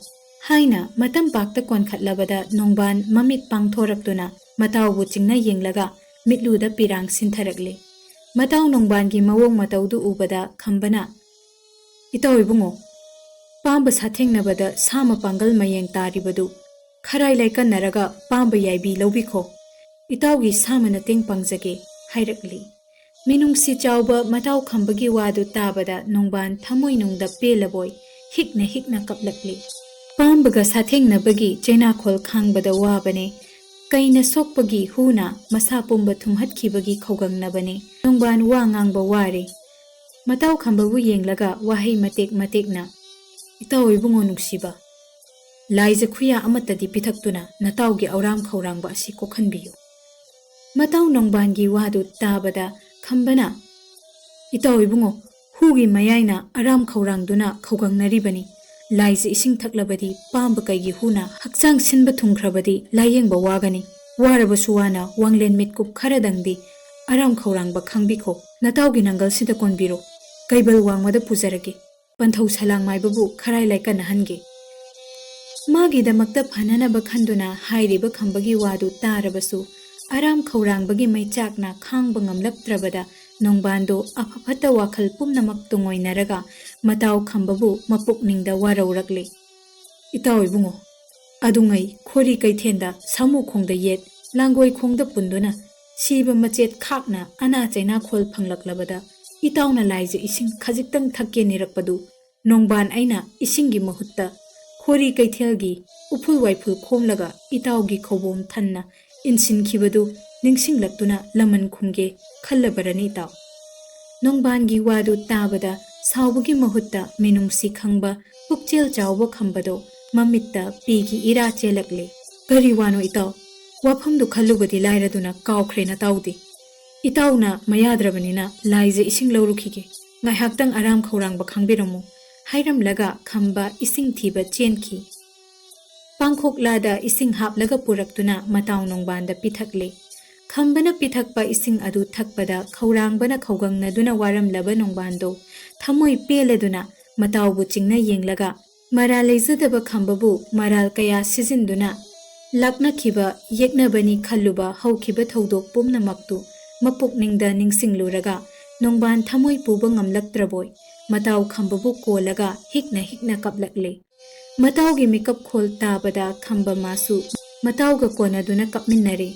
ꯍꯥꯏꯅ ꯃꯇꯝ ꯄꯥꯛꯇ ꯀꯣꯟꯈꯠꯂꯕꯗ ꯅꯣꯡꯕꯥꯟ ꯃꯃꯤꯠ ꯄꯥꯡꯊꯣꯔꯛꯇꯨꯅ ꯃꯇꯥꯎꯕꯨ ꯆꯤꯡꯅ ꯌꯦꯡꯂꯒ ꯃꯤꯠꯂꯨꯗ ꯄꯤꯔꯥꯡ ꯁꯤꯟꯊꯔꯛꯂꯦ꯫ ꯃꯇꯥꯎ ꯅꯣꯡꯕꯥꯟꯒꯤ ꯃꯑꯣꯡ ꯃꯇꯧꯗꯨ ꯎꯕꯗ ꯈꯝꯕꯅ, "ꯏꯇꯥꯎ ꯏꯕꯨꯡꯉꯣ, ꯄꯥꯝꯕ ꯁꯥꯊꯦꯡꯅꯕꯗ ꯁꯥ ꯃꯄꯥꯡꯒꯜ ꯃꯌꯦꯡ ꯇꯥꯔꯤꯕꯗꯨ ꯈꯔꯥꯏ ꯂꯥꯏꯀꯟꯅꯔꯒ ꯄꯥꯝꯕ ꯌꯥꯏꯕꯤ ꯂꯧꯕꯤꯈꯣ꯫ ꯏꯇꯥꯎꯒꯤ ꯁꯥꯃ ꯃꯇꯦꯡ ꯄꯥꯡꯖꯒꯦ" ꯍꯥꯏꯔꯛꯂꯤ꯫ ꯃꯤꯅꯨꯡꯁꯤ ꯆꯥꯎꯕ ꯃꯇꯥꯎ ꯈꯝꯕꯒꯤ ꯋꯥꯗꯨ ꯇꯥꯕꯗ ꯅꯣꯡꯕꯥꯟ ꯊꯃꯣꯏꯅꯨꯡꯗ ꯄꯦꯜꯂꯕꯣꯏ ꯍꯤꯛꯅ ꯍꯤꯛꯅ ꯀꯞꯂꯛꯂꯤ꯫ ꯄꯥꯝꯕꯒ ꯁꯥꯊꯦꯡꯅꯕꯒꯤ ꯆꯩꯅꯥꯈꯣꯜ ꯈꯥꯡꯕꯗ ꯋꯥꯕꯅꯦ꯫ ꯀꯩꯅ ꯁꯣꯛꯄꯒꯤ ꯍꯨꯅ ꯃꯁꯥ ꯄꯨꯝꯕ ꯊꯨꯝꯍꯠꯈꯤꯕꯒꯤ ꯈꯧꯒꯪꯅꯕꯅꯦ꯫ ꯅꯣꯡꯕꯥꯟ ꯋꯥ ꯉꯥꯡꯕ ꯋꯥꯔꯦ꯫ ꯃꯇꯥꯎ ꯈꯝꯕꯕꯨ ꯌꯦꯡꯂꯒ ꯋꯥꯍꯩ ꯃꯇꯦꯛ ꯃꯇꯦꯛꯅ, "ꯏꯇꯥꯎ ꯏꯕꯨꯡꯉꯣ ꯅꯨꯡꯁꯤꯕ, ꯂꯥꯏꯖ ꯈꯨꯌꯥ ꯑꯃꯠꯇꯗꯤ ꯄꯤꯊꯛꯇꯨꯅ ꯅꯇꯥꯎꯒꯤ ꯑꯧꯔꯥꯝ ꯈꯧꯔꯥꯡꯕ ꯑꯁꯤ ꯀꯣꯛꯍꯟꯕꯤꯌꯨ"꯫ ꯃꯇꯥꯎ ꯅꯣꯡꯕꯥꯟꯒꯤ ꯋꯥꯗꯨ ꯇꯥꯕꯗ ꯈꯝꯕꯅ, "ꯏꯇꯥꯎ ꯏꯕꯨꯡꯉꯣ, ꯍꯨꯒꯤ ꯃꯌꯥꯏꯅ ꯑꯔꯥꯝ ꯈꯧꯔꯥꯡꯗꯨꯅ ꯈꯧꯒꯪꯅꯔꯤꯕꯅꯤ꯫ ꯂꯥꯏꯖ ꯏꯁꯤꯡ ꯊꯛꯂꯕꯗꯤ ꯄꯥꯝꯕ ꯀꯩꯒꯤ ꯍꯨꯅ ꯍꯛꯆꯥꯡ ꯁꯤꯟꯕ ꯊꯨꯡꯈ꯭ꯔꯕꯗꯤ ꯂꯥꯌꯦꯡꯕ ꯋꯥꯒꯅꯤ꯫ ꯋꯥꯔꯕꯁꯨ ꯋꯥꯅ ꯋꯥꯡꯂꯦꯟ ꯃꯤꯠꯀꯨꯞ ꯈꯔꯗꯪꯗꯤ ꯑꯔꯥꯝ ꯈꯧꯔꯥꯡꯕ ꯈꯥꯡꯕꯤꯈꯣ꯫ ꯅꯇꯥꯎꯒꯤ ꯅꯪꯒꯜꯁꯤꯗ ꯀꯣꯟꯕꯤꯔꯣ꯫ ꯀꯩꯕꯜ ꯋꯥꯡꯃꯗ ꯄꯨꯖꯔꯒꯦ꯫ ꯄꯟꯊꯧ ꯁꯂꯥꯡ ꯃꯥꯏꯕꯕꯨ ꯈꯔꯥꯏ ꯂꯥꯏꯀꯠꯅꯍꯟꯒꯦ"꯫ ꯃꯥꯒꯤꯗꯃꯛꯇ ꯐꯅꯅꯕ ꯈꯟꯗꯨꯅ ꯍꯥꯏꯔꯤꯕ ꯈꯝꯕꯒꯤ ꯋꯥꯗꯨ ꯇꯥꯔꯕꯁꯨ, ꯑꯔꯥꯝ ꯈꯧꯔꯥꯡꯕꯒꯤ ꯃꯩꯆꯥꯛꯅ ꯈꯥꯡꯕ ꯉꯝꯂꯛꯇ꯭ꯔꯕꯗ, ꯅꯣꯡꯕꯥꯟꯗꯣ ꯑꯐ ꯐꯠꯇ ꯋꯥꯈꯜ ꯄꯨꯝꯅꯃꯛ ꯇꯨꯡꯑꯣꯏꯅꯔꯒ ꯃꯇꯥꯎ ꯈꯝꯕꯕꯨ ꯃꯄꯨꯛꯅꯤꯡꯗ ꯋꯥꯔꯧꯔꯛꯂꯦ꯫ "ꯏꯇꯥꯎ ꯏꯕꯨꯡꯉꯣ, ꯑꯗꯨꯉꯩ ꯈꯣꯔꯤ ꯀꯩꯊꯦꯜꯗ ꯁꯥꯃꯨ ꯈꯣꯡꯗ ꯌꯦꯠ, ꯂꯥꯡꯒꯣꯏ ꯈꯣꯡꯗ ꯄꯨꯟꯗꯨꯅ ꯁꯤꯕ ꯃꯆꯦꯠ ꯈꯥꯛꯅ ꯑꯅꯥ ꯆꯩꯅꯥꯈꯣꯜ ꯐꯪꯂꯛꯂꯕꯗ ꯏꯇꯥꯎꯅ ꯂꯥꯏꯖ ꯏꯁꯤꯡ ꯈꯖꯤꯛꯇꯪ ꯊꯛꯀꯦ ꯅꯤꯔꯛꯄꯗꯨ, ꯅꯣꯡꯕꯥꯟ ꯑꯩꯅ ꯏꯁꯤꯡꯒꯤ ꯃꯍꯨꯠꯇ ꯈꯣꯔꯤ ꯀꯩꯊꯦꯜꯒꯤ ꯎꯐꯨꯜ ꯋꯥꯏꯐꯨꯜ ꯈꯣꯝꯂꯒ ꯏꯇꯥꯎꯒꯤ ꯈꯧꯕꯣꯝ ꯊꯟꯅ ꯏꯟꯁꯤꯟꯈꯤꯕꯗꯨ ꯅꯤꯡꯁꯤꯡꯂꯛꯇꯨꯅ ꯂꯃꯟ ꯈꯨꯝꯒꯦ ꯈꯜꯂꯕꯔꯅꯤ ꯏꯇꯥꯎ"꯫ ꯅꯣꯡꯕꯥꯟꯒꯤ ꯋꯥꯗꯨ ꯇꯥꯕꯗ ꯁꯥꯎꯕꯒꯤ ꯃꯍꯨꯠꯇ ꯃꯤꯅꯨꯡꯁꯤ ꯈꯪꯕ ꯄꯨꯛꯆꯦꯜ ꯆꯥꯎꯕ ꯈꯝꯕꯗꯣ ꯃꯃꯤꯠꯇ ꯄꯤꯒꯤ ꯏꯔꯥ ꯆꯦꯜꯂꯛꯂꯦ꯫ "ꯀꯔꯤ ꯋꯥꯅꯣ ꯏꯇꯥꯎ? ꯋꯥꯐꯝꯗꯨ ꯈꯜꯂꯨꯕꯗꯤ ꯂꯥꯏꯔꯗꯨꯅ ꯀꯥꯎꯈ꯭ꯔꯦ ꯅꯇꯥꯎꯗꯤ꯫ ꯏꯇꯥꯎꯅ ꯃꯌꯥꯗ꯭ꯔꯕꯅꯤꯅ ꯂꯥꯏꯖ ꯏꯁꯤꯡ ꯂꯧꯔꯨꯈꯤꯒꯦ꯫ ꯉꯥꯏꯍꯥꯛꯇꯪ ꯑꯔꯥꯝ ꯈꯧꯔꯥꯡꯕ ꯈꯥꯡꯕꯤꯔꯝꯃꯨ", ꯍꯥꯏꯔꯝꯂꯒ ꯈꯝꯕ ꯏꯁꯤꯡ ꯊꯤꯕ ꯆꯦꯟꯈꯤ꯫ ꯄꯥꯡꯈꯣꯛꯂꯥꯗ ꯏꯁꯤꯡ ꯍꯥꯞꯂꯒ ꯄꯨꯔꯛꯇꯨꯅ ꯃꯇꯥꯎ ꯅꯣꯡꯕꯥꯟꯗ ꯄꯤꯊꯛꯂꯦ꯫ ꯈꯝꯕꯅ ꯄꯤꯊꯛꯄ ꯏꯁꯤꯡ ꯑꯗꯨ ꯊꯛꯄꯗ ꯈꯧꯔꯥꯡꯕꯅ ꯈꯧꯒꯪꯅꯗꯨꯅ ꯋꯥꯔꯝꯂꯕ ꯅꯣꯡꯕꯥꯟꯗꯣ ꯊꯃꯣꯏ ꯄꯦꯜꯂꯗꯨꯅ ꯃꯇꯥꯎꯕꯨ ꯆꯤꯡꯅ ꯌꯦꯡꯂꯒ, ꯃꯔꯥꯜ ꯂꯩꯖꯗꯕ ꯈꯝꯕꯕꯨ ꯃꯔꯥꯜ ꯀꯌꯥ ꯁꯤꯖꯤꯟꯗꯨꯅ ꯂꯥꯛꯅꯈꯤꯕ ꯌꯦꯛꯅꯕꯅꯤ ꯈꯜꯂꯨꯕ ꯍꯧꯈꯤꯕ ꯊꯧꯗꯣꯛ ꯄꯨꯝꯅꯃꯛꯇꯨ ꯃꯄꯨꯛꯅꯤꯡꯗ ꯅꯤꯡꯁꯤꯡꯂꯨꯔꯒ ꯅꯣꯡꯕꯥꯟ ꯊꯃꯣꯏ ꯄꯨꯕ ꯉꯝꯂꯛꯇ꯭ꯔꯕꯣꯏ ꯃꯇꯥꯎ ꯈꯝꯕꯕꯨ ꯀꯣꯜꯂꯒ ꯍꯤꯛꯅ ꯍꯤꯛꯅ ꯀꯞꯂꯛꯂꯦ꯫ ꯃꯇꯥꯎꯒꯤ ꯃꯤꯀꯞ ꯈꯣꯜ ꯇꯥꯕꯗ ꯈꯝꯕ ꯃꯥꯁꯨ ꯃꯇꯥꯎꯒ ꯀꯣꯟꯅꯗꯨꯅ ꯀꯞꯃꯤꯟꯅꯔꯦ꯫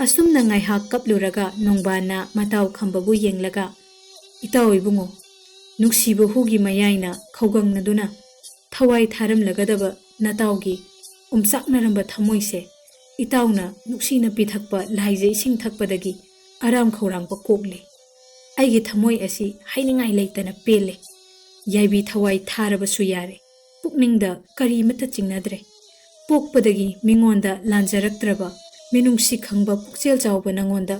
ꯑꯁꯨꯝꯅ ꯉꯥꯏꯍꯥꯛ ꯀꯞꯂꯨꯔꯒ ꯅꯣꯡꯕꯥꯟꯅ ꯃꯇꯥꯎ ꯈꯝꯕꯕꯨ ꯌꯦꯡꯂꯒ, "ꯏꯇꯥꯎ ꯏꯕꯨꯡꯉꯣ, ꯅꯨꯡꯁꯤꯕ ꯍꯨꯒꯤ ꯃꯌꯥꯏꯅ ꯈꯧꯒꯪꯅꯗꯨꯅ ꯊꯋꯥꯏ ꯊꯥꯔꯝꯂꯒꯗꯕ ꯅꯇꯥꯎꯒꯤ ꯎꯝꯆꯥꯛꯅꯔꯝꯕ ꯊꯃꯣꯏꯁꯦ ꯏꯇꯥꯎꯅ ꯅꯨꯡꯁꯤꯅ ꯄꯤꯊꯛꯄ ꯂꯥꯏꯖ ꯏꯁꯤꯡ ꯊꯛꯄꯗꯒꯤ ꯑꯔꯥꯝ ꯈꯧꯔꯥꯡꯕ ꯀꯣꯛꯂꯦ꯫ ꯑꯩꯒꯤ ꯊꯃꯣꯏ ꯑꯁꯤ ꯍꯥꯏꯅꯤꯡꯉꯥꯏ ꯂꯩꯇꯅ ꯄꯦꯜꯂꯦ꯫ ꯌꯥꯏꯕꯤ ꯊꯋꯥꯏ ꯊꯥꯔꯕꯁꯨ ꯌꯥꯔꯦ꯫ ꯄꯨꯛꯅꯤꯡꯗ ꯀꯔꯤꯃꯠꯇ ꯆꯤꯡꯅꯗ꯭ꯔꯦ꯫ ꯄꯣꯛꯄꯗꯒꯤ ꯃꯤꯉꯣꯟꯗ ꯂꯥꯟꯖꯔꯛꯇ꯭ꯔꯕ ꯃꯤꯅꯨꯡꯁꯤ ꯈꯪꯕ ꯄꯨꯛꯆꯦꯜ ꯆꯥꯎꯕ ꯅꯉꯣꯟꯗ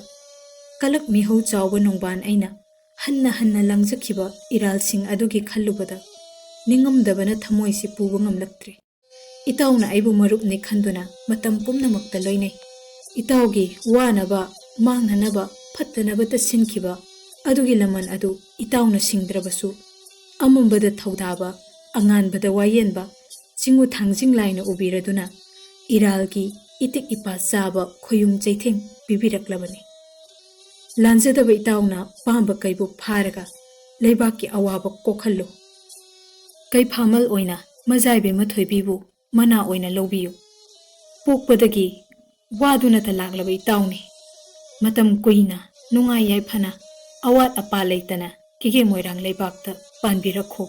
ꯀꯂꯛ ꯃꯤꯍꯧ ꯆꯥꯎꯕ ꯅꯣꯡꯕꯥꯟ ꯑꯩꯅ ꯍꯟꯅ ꯍꯟꯅ ꯂꯪꯖꯈꯤꯕ ꯏꯔꯥꯜꯁꯤꯡ ꯑꯗꯨꯒꯤ ꯈꯜꯂꯨꯕꯗ ꯅꯤꯡꯉꯝꯗꯕꯅ ꯊꯃꯣꯏꯁꯤ ꯄꯨꯕ ꯉꯝꯂꯛꯇ꯭ꯔꯦ꯫ ꯏꯇꯥꯎꯅ ꯑꯩꯕꯨ ꯃꯔꯨꯞꯅꯤ ꯈꯟꯗꯨꯅ ꯃꯇꯝ ꯄꯨꯝꯅꯃꯛꯇ ꯂꯣꯏꯅꯩ꯫ ꯏꯇꯥꯎꯒꯤ ꯋꯥꯅꯕ, ꯃꯥꯡꯅꯅꯕ, ꯐꯠꯇꯅꯕꯇ ꯁꯤꯟꯈꯤꯕ ꯑꯗꯨꯒꯤ ꯂꯃꯟ ꯑꯗꯨ ꯏꯇꯥꯎꯅ ꯁꯤꯡꯗ꯭ꯔꯕꯁꯨ, ꯑꯃꯝꯕꯗ ꯊꯧꯗꯥꯕ, ꯑꯉꯥꯟꯕꯗ ꯋꯥꯌꯦꯟꯕ, ꯆꯤꯡꯉꯨ ꯊꯥꯡꯖꯤꯡ ꯂꯥꯏꯅ ꯎꯕꯤꯔꯗꯨꯅ ꯏꯔꯥꯜꯒꯤ ꯏꯇꯤꯛ ꯏꯄꯥ ꯆꯥꯕ ꯈꯣꯌꯨꯝ ꯆꯩꯊꯦꯡ ꯄꯤꯕꯤꯔꯛꯂꯕꯅꯤ꯫ ꯂꯥꯟꯖꯗꯕ ꯏꯇꯥꯎꯅ ꯄꯥꯝꯕ ꯀꯩꯕꯨ ꯐꯥꯔꯒ ꯂꯩꯕꯥꯛꯀꯤ ꯑꯋꯥꯕ ꯀꯣꯛꯍꯜꯂꯨ꯫ ꯀꯩꯐꯥꯃꯜ ꯑꯣꯏꯅ ꯃꯖꯥꯏꯕꯤ ꯃꯊꯣꯏꯕꯤꯕꯨ ꯃꯅꯥ ꯑꯣꯏꯅ ꯂꯧꯕꯤꯌꯨ꯫ ꯄꯣꯛꯄꯗꯒꯤ ꯋꯥꯗꯨꯅꯇ ꯂꯥꯛꯂꯕ ꯏꯇꯥꯎꯅꯤ꯫ ꯃꯇꯝ ꯀꯨꯏꯅ ꯅꯨꯡꯉꯥꯏ ꯌꯥꯏꯐꯅ ꯑꯋꯥꯠ ꯑꯄꯥ ꯂꯩꯇꯅ ꯀꯤꯒꯦ ꯃꯣꯏꯔꯥꯡ ꯂꯩꯕꯥꯛꯇ ꯄꯥꯟꯕꯤꯔꯛꯈꯣ꯫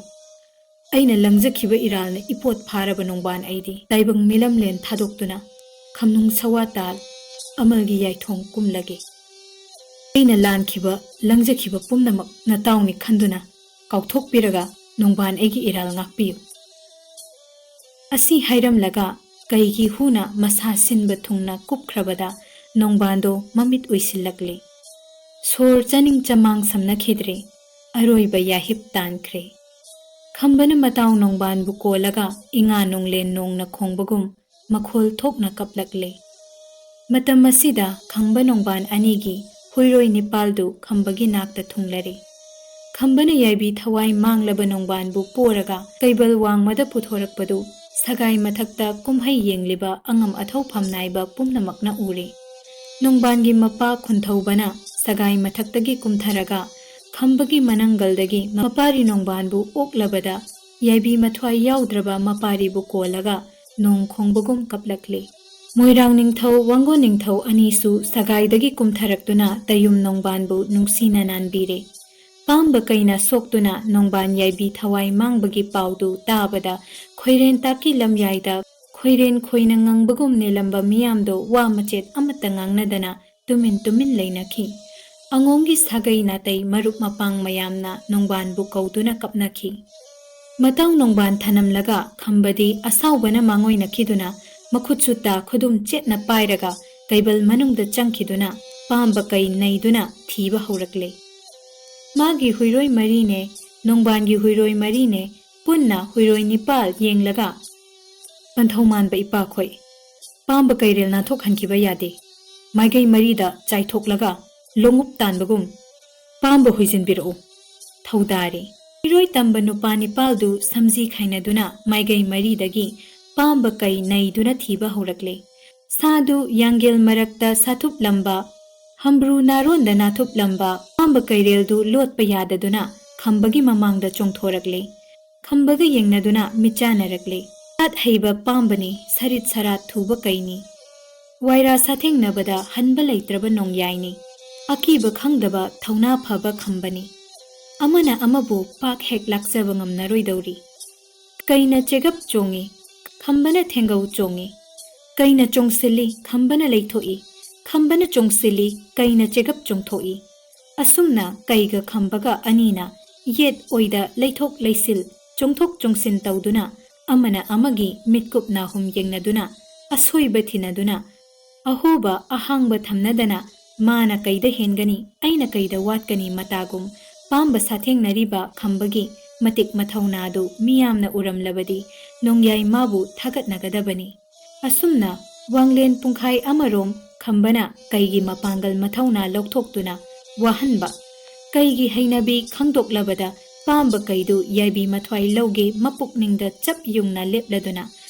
ꯑꯩꯅ ꯂꯪꯖꯈꯤꯕ ꯏꯔꯥꯜꯅ ꯏꯄꯣꯠ ꯐꯥꯔꯕ ꯅꯣꯡꯕꯥꯟ ꯑꯩꯗꯤ ꯇꯥꯏꯕꯪ ꯃꯤꯂꯝꯂꯦꯟ ꯊꯥꯗꯣꯛꯇꯨꯅ ꯈꯝꯅꯨꯡ ꯁꯋꯥ ꯇꯥꯜ ꯑꯃꯜꯒꯤ ꯌꯥꯏꯊꯣꯡ ꯀꯨꯝꯂꯒꯦ꯫ ꯑꯩꯅ ꯂꯥꯟꯈꯤꯕ, ꯂꯪꯖꯈꯤꯕ ꯄꯨꯝꯅꯃꯛ ꯅꯇꯥꯎꯅꯤ ꯈꯟꯗꯨꯅ ꯀꯥꯎꯊꯣꯛꯄꯤꯔꯒ ꯅꯣꯡꯕꯥꯟ ꯑꯩꯒꯤ ꯏꯔꯥꯜ ꯉꯥꯛꯄꯤꯌꯨ꯫ ꯑꯁꯤ ꯍꯥꯏꯔꯝꯂꯒ ꯀꯩꯒꯤ ꯍꯨꯅ ꯃꯁꯥ ꯁꯤꯟꯕ ꯊꯨꯡꯅ ꯀꯨꯞꯈ꯭ꯔꯕꯗ ꯅꯣꯡꯕꯥꯟꯗꯣ ꯃꯃꯤꯠ ꯎꯏꯁꯤꯜꯂꯛꯂꯦ꯫ ꯁꯣꯔ ꯆꯥꯅꯤꯡ ꯆꯃꯥꯡ ꯁꯝꯅꯈꯤꯗ꯭ꯔꯦ꯫ ꯑꯔꯣꯏꯕ ꯌꯥꯍꯤꯞ ꯇꯥꯟꯈ꯭ꯔꯦ꯫ ꯈꯝꯕꯅ ꯃꯇꯥꯎ ꯅꯣꯡꯕꯥꯟꯕꯨ ꯀꯣꯜꯂꯒ ꯏꯉꯥ ꯅꯣꯡꯂꯦꯟ ꯅꯣꯡꯅ ꯈꯣꯡꯕꯒꯨꯝ ꯃꯈꯣꯜ ꯊꯣꯛꯅ ꯀꯞꯂꯛꯂꯦ꯫ ꯃꯇꯝ ꯑꯁꯤꯗ ꯈꯝꯕ ꯅꯣꯡꯕꯥꯟ ꯑꯅꯤꯒꯤ ꯍꯨꯏꯔꯣꯏ ꯅꯤꯄꯥꯜꯗꯨ ꯈꯝꯕꯒꯤ ꯅꯥꯛꯇ ꯊꯨꯡꯂꯔꯦ꯫ ꯈꯝꯕꯅ ꯌꯥꯏꯕꯤ ꯊꯋꯥꯏ ꯃꯥꯡꯂꯕ ꯅꯣꯡꯕꯥꯟꯕꯨ ꯄꯣꯔꯒ ꯀꯩꯕꯜ ꯋꯥꯡꯃꯗ ꯄꯨꯊꯣꯔꯛꯄꯗꯨ ꯁꯒꯥꯏ ꯃꯊꯛꯇ ꯀꯨꯝꯍꯩ ꯌꯦꯡꯂꯤꯕ ꯑꯉꯝ ꯑꯊꯧ ꯐꯝꯅꯥꯏꯕ ꯄꯨꯝꯅꯃꯛꯅ ꯎꯔꯦ꯫ ꯅꯣꯡꯕꯥꯟꯒꯤ ꯃꯄꯥ ꯈꯨꯟꯊꯧꯕꯅ ꯁꯒꯥꯏ ꯃꯊꯛꯇꯒꯤ ꯀꯨꯝꯊꯔꯒ ꯈꯝꯕꯒꯤ ꯃꯅꯪꯒꯜꯗꯒꯤ ꯃꯄꯥꯔꯤ ꯅꯣꯡꯕꯥꯟꯕꯨ ꯑꯣꯛꯂꯕꯗ ꯌꯥꯏꯕꯤ ꯃꯊ꯭ꯋꯥꯏ ꯌꯥꯎꯗ꯭ꯔꯕ ꯃꯄꯥꯔꯤꯕꯨ ꯀꯣꯜꯂꯒ ꯅꯣꯡ ꯈꯣꯡꯕꯒꯨꯝ ꯀꯞꯂꯛꯂꯤ꯫ ꯃꯣꯏꯔꯥꯡ ꯅꯤꯡꯊꯧ, ꯋꯥꯡꯒꯣꯟ ꯅꯤꯡꯊꯧ ꯑꯅꯤꯁꯨ ꯁꯒꯥꯏꯗꯒꯤ ꯀꯨꯝꯊꯔꯛꯇꯨꯅ ꯇꯌꯨꯝ ꯅꯣꯡꯕꯥꯟꯕꯨ ꯅꯨꯡꯁꯤꯅ ꯅꯥꯟꯕꯤꯔꯦ꯫ ꯄꯥꯝꯕ ꯀꯩꯅ ꯁꯣꯛꯇꯨꯅ ꯅꯣꯡꯕꯥꯟ ꯌꯥꯏꯕꯤ ꯊꯋꯥꯏ ꯃꯥꯡꯕꯒꯤ ꯄꯥꯎꯗꯨ ꯇꯥꯕꯗ ꯈꯣꯏꯔꯦꯟ ꯇꯥꯛꯀꯤ ꯂꯝꯌꯥꯏꯗ ꯈꯣꯏꯔꯦꯟ ꯈꯣꯏꯅ ꯉꯪꯕꯒꯨꯝ ꯅꯦꯜꯂꯝꯕ ꯃꯤꯌꯥꯝꯗꯣ ꯋꯥ ꯃꯆꯦꯠ ꯑꯃꯠꯇ ꯉꯥꯡꯅꯗꯅ ꯇꯨꯃꯤꯟ ꯇꯨꯃꯤꯟ ꯂꯩꯅꯈꯤ꯫ ꯑꯉꯣꯝꯒꯤ ꯁꯥꯒꯩ ꯅꯥꯇꯩ ꯃꯔꯨꯞ ꯃꯄꯥꯡ ꯃꯌꯥꯝꯅ ꯅꯣꯡꯕꯥꯟꯕꯨ ꯀꯧꯗꯨꯅ ꯀꯞꯅꯈꯤ꯫ ꯃꯇꯥꯎ ꯅꯣꯡꯕꯥꯟ ꯊꯅꯝꯂꯒ ꯈꯝꯕꯗꯤ ꯑꯁꯥꯎꯕꯅ ꯃꯥꯡꯑꯣꯏꯅꯈꯤꯗꯨꯅ ꯃꯈꯨꯠꯁꯨ ꯇꯥ ꯈꯨꯗꯨꯝ ꯆꯦꯠꯅ ꯄꯥꯏꯔꯒ ꯀꯩꯕꯜ ꯃꯅꯨꯡꯗ ꯆꯪꯈꯤꯗꯨꯅ ꯄꯥꯝꯕ ꯀꯩ ꯅꯩꯗꯨꯅ ꯊꯤꯕ ꯍꯧꯔꯛꯂꯦ꯫ ꯃꯥꯒꯤ ꯍꯨꯏꯔꯣꯏ ꯃꯔꯤꯅꯦ, ꯅꯣꯡꯕꯥꯟꯒꯤ ꯍꯨꯏꯔꯣꯏ ꯃꯔꯤꯅꯦ, ꯄꯨꯟꯅ ꯍꯨꯏꯔꯣꯏ ꯅꯤꯄꯥꯜ ꯌꯦꯡꯂꯒ, ꯄꯟꯊꯧ ꯃꯥꯟꯕ ꯏꯄꯥꯈꯣꯏ, ꯄꯥꯝꯕ ꯀꯩꯔꯦꯜ ꯅꯥꯟꯊꯣꯛꯍꯟꯈꯤꯕ ꯌꯥꯗꯦ꯫ ꯃꯥꯏꯀꯩ ꯃꯔꯤꯗ ꯆꯥꯏꯊꯣꯛꯂꯒ ꯂꯣꯡꯎꯞ ꯇꯥꯟꯕꯒꯨꯝ ꯄꯥꯝꯕ ꯍꯨꯏꯖꯤꯟꯕꯤꯔꯛꯎ꯫ ꯊꯧꯗꯥꯔꯦ꯫ ꯏꯔꯣꯏ ꯇꯝꯕ ꯅꯨꯄꯥ ꯅꯤꯄꯥꯜꯗꯨ ꯁꯝꯖꯤ ꯈꯥꯏꯅꯗꯨꯅ ꯃꯥꯏꯀꯩ ꯃꯔꯤꯗꯒꯤ ꯄꯥꯝꯕ ꯀꯩ ꯅꯩꯗꯨꯅ ꯊꯤꯕ ꯍꯧꯔꯛꯂꯦ꯫ ꯁꯥꯗꯨ ꯌꯥꯡꯒꯦꯜ ꯃꯔꯛꯇ ꯁꯥꯊꯨꯞꯂꯝꯕ, ꯍꯝꯕ꯭ꯔꯨ ꯅꯥꯔꯣꯟꯗ ꯅꯥꯊꯨꯞꯂꯝꯕ ꯄꯥꯝꯕ ꯀꯩꯔꯦꯜꯗꯨ ꯂꯣꯠꯄ ꯌꯥꯗꯗꯨꯅ ꯈꯝꯕꯒꯤ ꯃꯃꯥꯡꯗ ꯆꯣꯡꯊꯣꯔꯛꯂꯦ꯫ ꯈꯝꯕꯒ ꯌꯦꯡꯅꯗꯨꯅ ꯃꯤꯠ ꯆꯥꯟꯅꯔꯛꯂꯦ꯫ ꯁꯥꯠ ꯍꯩꯕ ꯄꯥꯝꯕꯅꯤ, ꯁꯔꯤꯠ ꯁꯔꯥꯠ ꯊꯨꯕ ꯀꯩꯅꯤ꯫ ꯋꯥꯏꯔꯥ ꯁꯥꯊꯦꯡꯅꯕꯗ ꯍꯟꯕ ꯂꯩꯇ꯭ꯔꯕ ꯅꯣꯡꯌꯥꯏꯅꯤ꯫ ꯑꯀꯤꯕ ꯈꯪꯗꯕ ꯊꯧꯅꯥ ꯐꯕ ꯈꯝꯕꯅꯤ꯫ ꯑꯃꯅ ꯑꯃꯕꯨ ꯄꯥꯛ ꯍꯦꯛ ꯂꯥꯛꯆꯕ ꯉꯝꯅꯔꯣꯏꯗꯧꯔꯤ꯫ ꯀꯩꯅ ꯆꯦꯒꯞ ꯆꯣꯡꯏ, ꯈꯝꯕꯅ ꯊꯦꯡꯒꯧ ꯆꯣꯡꯏ꯫ ꯀꯩꯅ ꯆꯣꯡꯁꯤꯜꯂꯤ, ꯈꯝꯕꯅ ꯂꯩꯊꯣꯛꯏ꯫ ꯈꯝꯕꯅ ꯆꯣꯡꯁꯤꯜꯂꯤ, ꯀꯩꯅ ꯆꯦꯒꯞ ꯆꯣꯡꯊꯣꯛꯏ꯫ ꯑꯁꯨꯝꯅ ꯀꯩꯒ ꯈꯝꯕꯒ ꯑꯅꯤꯅ ꯌꯦꯠ ꯑꯣꯏꯗ ꯂꯩꯊꯣꯛ ꯂꯩꯁꯤꯜ, ꯆꯣꯡꯊꯣꯛ ꯆꯣꯡꯁꯤꯟ ꯇꯧꯗꯨꯅ ꯑꯃꯅ ꯑꯃꯒꯤ ꯃꯤꯠꯀꯨꯞ ꯅꯥꯍꯨꯝ ꯌꯦꯡꯅꯗꯨꯅ ꯑꯁꯣꯏꯕ ꯊꯤꯅꯗꯨꯅ ꯑꯍꯣꯕ ꯑꯍꯥꯡꯕ ꯊꯝꯅꯗꯅ ꯃꯥꯅ ꯀꯩꯗ ꯍꯦꯟꯒꯅꯤ, ꯑꯩꯅ ꯀꯩꯗ ꯋꯥꯠꯀꯅꯤ ꯃꯇꯥꯒꯨꯝ ꯄꯥꯝꯕ ꯁꯥꯊꯦꯡꯅꯔꯤꯕ ꯈꯝꯕꯒꯤ ꯃꯇꯤꯛ ꯃꯊꯧꯅꯥꯗꯨ ꯃꯤꯌꯥꯝꯅ ꯎꯔꯝꯂꯕꯗꯤ ꯅꯣꯡꯌꯥꯏ ꯃꯥꯕꯨ ꯊꯥꯒꯠꯅꯒꯗꯕꯅꯤ꯫ ꯑꯁꯨꯝꯅ ꯋꯥꯡꯂꯦꯟ ꯄꯨꯡꯈꯥꯏ ꯑꯃꯔꯣꯝ ꯈꯝꯕꯅ ꯀꯩꯒꯤ ꯃꯄꯥꯡꯒꯜ ꯃꯊꯧꯅꯥ ꯂꯧꯊꯣꯛꯇꯨꯅ ꯋꯥꯍꯟꯕ, ꯀꯩꯒꯤ ꯍꯩꯅꯕꯤ ꯈꯪꯗꯣꯛꯂꯕꯗ ꯄꯥꯝꯕ ꯀꯩꯗꯨ ꯌꯥꯏꯕꯤ ꯃꯊ꯭ꯋꯥꯏ ꯂꯧꯒꯦ ꯃꯄꯨꯛꯅꯤꯡꯗ ꯆꯞ ꯌꯨꯡꯅ ꯂꯦꯞꯂꯗꯨꯅ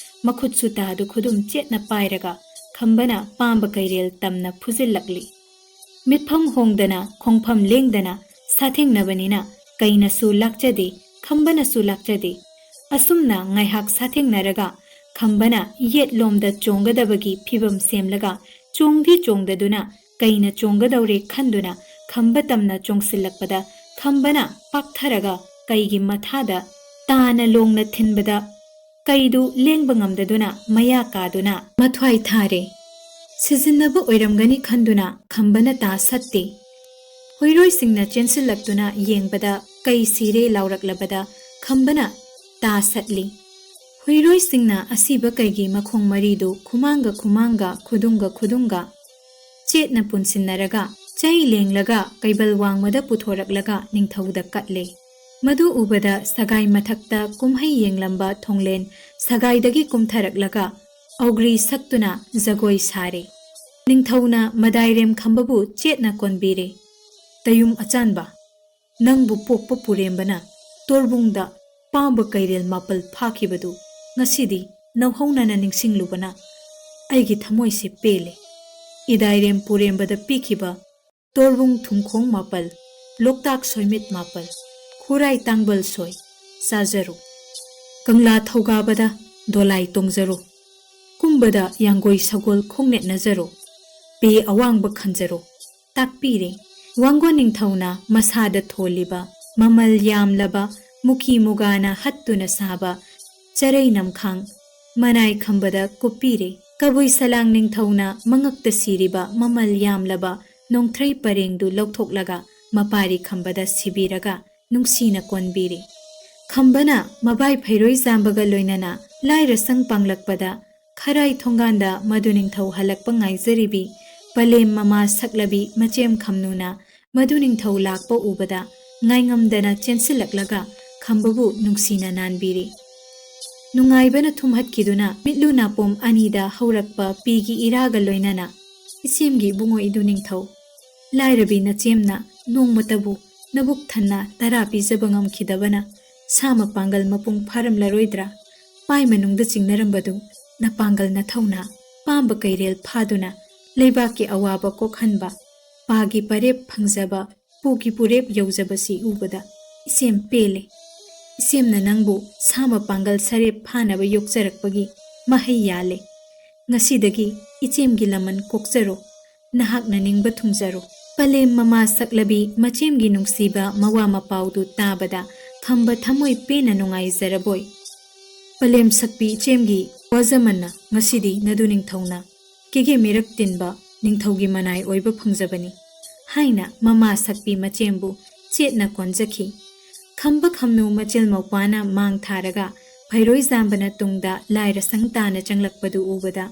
ꯃꯈꯨꯠ ꯁꯨꯇꯥꯗꯨ ꯈꯨꯗꯨꯝ ꯆꯦꯠꯅ ꯄꯥꯏꯔꯒ ꯈꯝꯕꯅ ꯄꯥꯝꯕ ꯀꯩꯔꯦꯜ ꯇꯝꯅ ꯐꯨꯖꯤꯜꯂꯛꯂꯤ꯫ ꯃꯤꯠꯐꯝ ꯍꯣꯡꯗꯅ, ꯈꯣꯡꯐꯝ ꯂꯦꯡꯗꯅ ꯁꯥꯊꯦꯡꯅꯕꯅꯤꯅ ꯀꯩꯅꯁꯨ ꯂꯥꯛꯆꯗꯦ, ꯈꯝꯕꯅꯁꯨ ꯂꯥꯛꯆꯗꯦ꯫ ꯑꯁꯨꯝꯅ ꯉꯥꯏꯍꯥꯛ ꯁꯥꯊꯦꯡꯅꯔꯒ ꯈꯝꯕꯅ ꯌꯦꯠꯂꯣꯝꯗ ꯆꯣꯡꯒꯗꯕꯒꯤ ꯐꯤꯚꯝ ꯁꯦꯝꯂꯒ ꯆꯣꯡꯗꯤ ꯆꯣꯡꯗꯗꯨꯅ ꯀꯩꯅ ꯆꯣꯡꯒꯗꯧꯔꯦ ꯈꯟꯗꯨꯅ ꯈꯝꯕ ꯇꯝꯅ ꯆꯣꯡꯁꯤꯜꯂꯛꯄꯗ ꯈꯝꯕꯅ ꯄꯥꯛꯊꯔꯒ ꯀꯩꯒꯤ ꯃꯊꯥꯗ ꯇꯥꯅ ꯂꯣꯡꯅ ꯊꯤꯟꯕꯗ ꯀꯩꯗꯨ ꯂꯦꯡꯕ ꯉꯝꯗꯗꯨꯅ ꯃꯌꯥ ꯀꯥꯗꯨꯅ ꯃꯊ꯭ꯋꯥꯏ ꯊꯥꯔꯦ꯫ ꯁꯤꯖꯤꯟꯅꯕ ꯑꯣꯏꯔꯝꯒꯅꯤ ꯈꯟꯗꯨꯅ ꯈꯝꯕꯅ ꯇꯥ ꯁꯠꯇꯦ꯫ ꯍꯨꯏꯔꯣꯏꯁꯤꯡꯅ ꯆꯦꯟꯁꯤꯜꯂꯛꯇꯨꯅ ꯌꯦꯡꯕꯗ ꯀꯩ ꯁꯤꯔꯦ ꯂꯥꯎꯔꯛꯂꯕꯗ ꯈꯝꯕꯅ ꯇꯥ ꯁꯠꯂꯤ꯫ ꯍꯨꯏꯔꯣꯏꯁꯤꯡꯅ ꯑꯁꯤꯕ ꯀꯩꯒꯤ ꯃꯈꯣꯡ ꯃꯔꯤꯗꯨ ꯈꯨꯃꯥꯡꯒ ꯈꯨꯃꯥꯡꯒ, ꯈꯨꯗꯨꯝꯒ ꯈꯨꯗꯨꯝꯒ ꯆꯦꯠꯅ ꯄꯨꯟꯁꯤꯟꯅꯔꯒ, ꯆꯩ ꯂꯦꯡꯂꯒ ꯀꯩꯕꯜ ꯋꯥꯡꯃꯗ ꯄꯨꯊꯣꯔꯛꯂꯒ ꯅꯤꯡꯊꯧꯗ ꯀꯠꯂꯦ꯫ ꯃꯗꯨ ꯎꯕꯗ ꯁꯒꯥꯏ ꯃꯊꯛꯇ ꯀꯨꯝꯍꯩ ꯌꯦꯡꯂꯝꯕ ꯊꯣꯡꯂꯦꯟ ꯁꯒꯥꯏꯗꯒꯤ ꯀꯨꯝꯊꯔꯛꯂꯒ ꯑꯧꯒ꯭ꯔꯤ ꯁꯛꯇꯨꯅ ꯖꯒꯣꯏ ꯁꯥꯔꯦ꯫ ꯅꯤꯡꯊꯧꯅ ꯃꯗꯥꯏꯔꯦꯝ ꯈꯝꯕꯕꯨ ꯆꯦꯠꯅ ꯀꯣꯟꯕꯤꯔꯦ꯫ "ꯇꯌꯨꯝ ꯑꯆꯥꯟꯕ, ꯅꯪꯕꯨ ꯄꯣꯛꯄ ꯄꯨꯔꯦꯝꯕꯅ ꯇꯣꯔꯕꯨꯡꯗ ꯄꯥꯝꯕ ꯀꯩꯔꯦꯜ ꯃꯥꯄꯜ ꯐꯥꯈꯤꯕꯗꯨ ꯉꯁꯤꯗꯤ ꯅꯧꯍꯧꯅꯅ ꯅꯤꯡꯁꯤꯡꯂꯨꯕꯅ ꯑꯩꯒꯤ ꯊꯃꯣꯏꯁꯦ ꯄꯦꯜꯂꯦ꯫ ꯏꯗꯥꯏꯔꯦꯝ ꯄꯨꯔꯦꯝꯕꯗ ꯄꯤꯈꯤꯕ ꯇꯣꯔꯕꯨꯡ ꯊꯨꯝꯈꯣꯡ ꯃꯥꯄꯜ, ꯂꯣꯛꯇꯥꯛ ꯁꯣꯏꯃꯤꯠ ꯃꯥꯄꯜ, ꯈꯨꯔꯥꯏ ꯇꯥꯡꯕꯜ ꯁꯣꯏ ꯆꯥꯖꯔꯣ꯫ ꯀꯪꯂꯥ ꯊꯧꯒꯥꯕꯗ ꯗꯣꯂꯥꯏ ꯇꯣꯡꯖꯔꯣ꯫ ꯀꯨꯝꯕꯗ ꯌꯥꯡꯒꯣꯏ ꯁꯒꯣꯜ ꯈꯣꯡꯅꯦꯠꯅꯖꯔꯣ꯫ ꯄꯦ ꯑꯋꯥꯡꯕ ꯈꯟꯖꯔꯣ" ꯇꯥꯛꯄꯤꯔꯦ꯫ ꯋꯥꯡꯒꯣꯟ ꯅꯤꯡꯊꯧꯅ ꯃꯁꯥꯗ ꯊꯣꯜꯂꯤꯕ ꯃꯃꯜ ꯌꯥꯝꯂꯕ ꯃꯨꯀꯤ ꯃꯨꯒꯥꯅ ꯍꯠꯇꯨꯅ ꯁꯥꯕ ꯆꯔꯩ ꯅꯝꯈꯥꯡ ꯃꯅꯥꯏ ꯈꯝꯕꯗ ꯀꯨꯞꯄꯤꯔꯦ꯫ ꯀꯕꯨꯏ ꯁꯂꯥꯡ ꯅꯤꯡꯊꯧꯅ ꯃꯉꯛꯇ ꯁꯤꯔꯤꯕ ꯃꯃꯜ ꯌꯥꯝꯂꯕ ꯅꯣꯡꯊ꯭ꯔꯩ ꯄꯔꯦꯡꯗꯨ ꯂꯧꯊꯣꯛꯂꯒ ꯃꯄꯥꯔꯤ ꯈꯝꯕꯗ ꯁꯤꯕꯤꯔꯒ ꯅꯨꯡꯁꯤꯅ ꯀꯣꯟꯕꯤꯔꯤ꯫ ꯈꯝꯕꯅ ꯃꯕꯥꯏ ꯐꯩꯔꯣꯏ ꯆꯥꯝꯕꯒ ꯂꯣꯏꯅꯅ ꯂꯥꯏꯔ ꯁꯪ ꯄꯥꯡꯂꯛꯄꯗ ꯈꯔꯥꯏ ꯊꯣꯡꯒꯥꯟꯗ ꯃꯗꯨ ꯅꯤꯡꯊꯧ ꯍꯜꯂꯛꯄ ꯉꯥꯏꯖꯔꯤꯕꯤ ꯄꯂꯦꯝ ꯃꯃꯥ ꯁꯛꯂꯕꯤ ꯃꯆꯦꯝ ꯈꯝꯅꯨꯅ ꯃꯗꯨ ꯅꯤꯡꯊꯧ ꯂꯥꯛꯄ ꯎꯕꯗ ꯉꯥꯏꯉꯝꯗꯅ ꯆꯦꯟꯁꯤꯜꯂꯛꯂꯒ ꯈꯝꯕꯕꯨ ꯅꯨꯡꯁꯤꯅ ꯅꯥꯟꯕꯤꯔꯤ꯫ ꯅꯨꯡꯉꯥꯏꯕꯅ ꯊꯨꯝꯍꯠꯈꯤꯗꯨꯅ ꯃꯤꯠꯂꯨ ꯅꯥꯄꯣꯝ ꯑꯅꯤꯗ ꯍꯧꯔꯛꯄ ꯄꯤꯒꯤ ꯏꯔꯥꯒ ꯂꯣꯏꯅꯅ, "ꯏꯆꯦꯝꯒꯤ ꯏꯕꯨꯡꯉꯣ ꯏꯗꯨ ꯅꯤꯡꯊꯧ, ꯂꯥꯏꯔꯕꯤ ꯅꯆꯦꯝꯅ ꯅꯣꯡꯃꯇꯕꯨ ꯅꯕꯨꯛ ꯊꯟꯅ ꯇꯔꯥ ꯄꯤꯖꯕ ꯉꯝꯈꯤꯗꯕꯅ ꯁꯥ ꯃꯄꯥꯡꯒꯜ ꯃꯄꯨꯡ ꯐꯥꯔꯝꯂꯔꯣꯏꯗ꯭ꯔꯥ? ꯄꯥꯏ ꯃꯅꯨꯡꯗ ꯆꯤꯡꯅꯔꯝꯕꯗꯨ ꯅꯄꯥꯡꯒꯜ ꯅꯊꯧꯅ ꯄꯥꯝꯕ ꯀꯩꯔꯦꯜ ꯐꯥꯗꯨꯅ ꯂꯩꯕꯥꯛꯀꯤ ꯑꯋꯥꯕ ꯀꯣꯛꯍꯟꯕ, ꯄꯥꯒꯤ ꯄꯔꯦꯞ ꯐꯪꯖꯕ, ꯄꯨꯒꯤ ꯄꯨꯔꯦꯞ ꯌꯧꯖꯕꯁꯤ ꯎꯕꯗ ꯏꯆꯦꯝ ꯄꯦꯜꯂꯦ꯫ ꯏꯆꯦꯝꯅ ꯅꯪꯕꯨ ꯁꯥ ꯃꯄꯥꯡꯒꯜ ꯁꯔꯦꯞ ꯐꯥꯅꯕ ꯌꯣꯛꯆꯔꯛꯄꯒꯤ ꯃꯍꯩ ꯌꯥꯜꯂꯦ꯫ ꯉꯁꯤꯗꯒꯤ ꯏꯆꯦꯝꯒꯤ ꯂꯃꯟ ꯀꯣꯛꯆꯔꯣ, ꯅꯍꯥꯛꯅ ꯅꯤꯡꯕ ꯊꯨꯡꯖꯔꯣ" ꯄꯂꯦꯝ ꯃꯃꯥ ꯁꯛꯂꯕꯤ ꯃꯆꯦꯝꯒꯤ ꯅꯨꯡꯁꯤꯕ ꯃꯋꯥ ꯃꯄꯥꯎꯗꯨ ꯇꯥꯕꯗ ꯈꯝꯕ ꯊꯃꯣꯏ ꯄꯦꯟꯅ ꯅꯨꯡꯉꯥꯏꯖꯔꯕꯣꯏ꯫ ꯄꯂꯦꯝ ꯁꯛꯄꯤ ꯏꯆꯦꯝꯒꯤ ꯋꯥꯖꯃꯟꯅ ꯉꯁꯤꯗꯤ ꯅꯗꯨ ꯅꯤꯡꯊꯧꯅ ꯀꯦꯒꯦ ꯃꯤꯔꯛ ꯇꯤꯟꯕ ꯅꯤꯡꯊꯧꯒꯤ ꯃꯅꯥꯏ ꯑꯣꯏꯕ ꯐꯪꯖꯕꯅꯤ ꯍꯥꯏꯅ ꯃꯃꯥ ꯁꯛꯄꯤ ꯃꯆꯦꯝꯕꯨ ꯆꯦꯠꯅ ꯀꯣꯟꯖꯈꯤ꯫ ꯈꯝꯕ ꯈꯝꯅꯨ ꯃꯆꯤꯜ ꯃꯧꯄ꯭ꯋꯥꯅ ꯃꯥꯡ ꯊꯥꯔꯒ ꯐꯩꯔꯣꯏꯖꯥꯝꯕꯅ ꯇꯨꯡꯗ ꯂꯥꯏꯔ ꯁꯪ ꯇꯥꯅ ꯆꯪꯂꯛꯄꯗꯨ ꯎꯕꯗ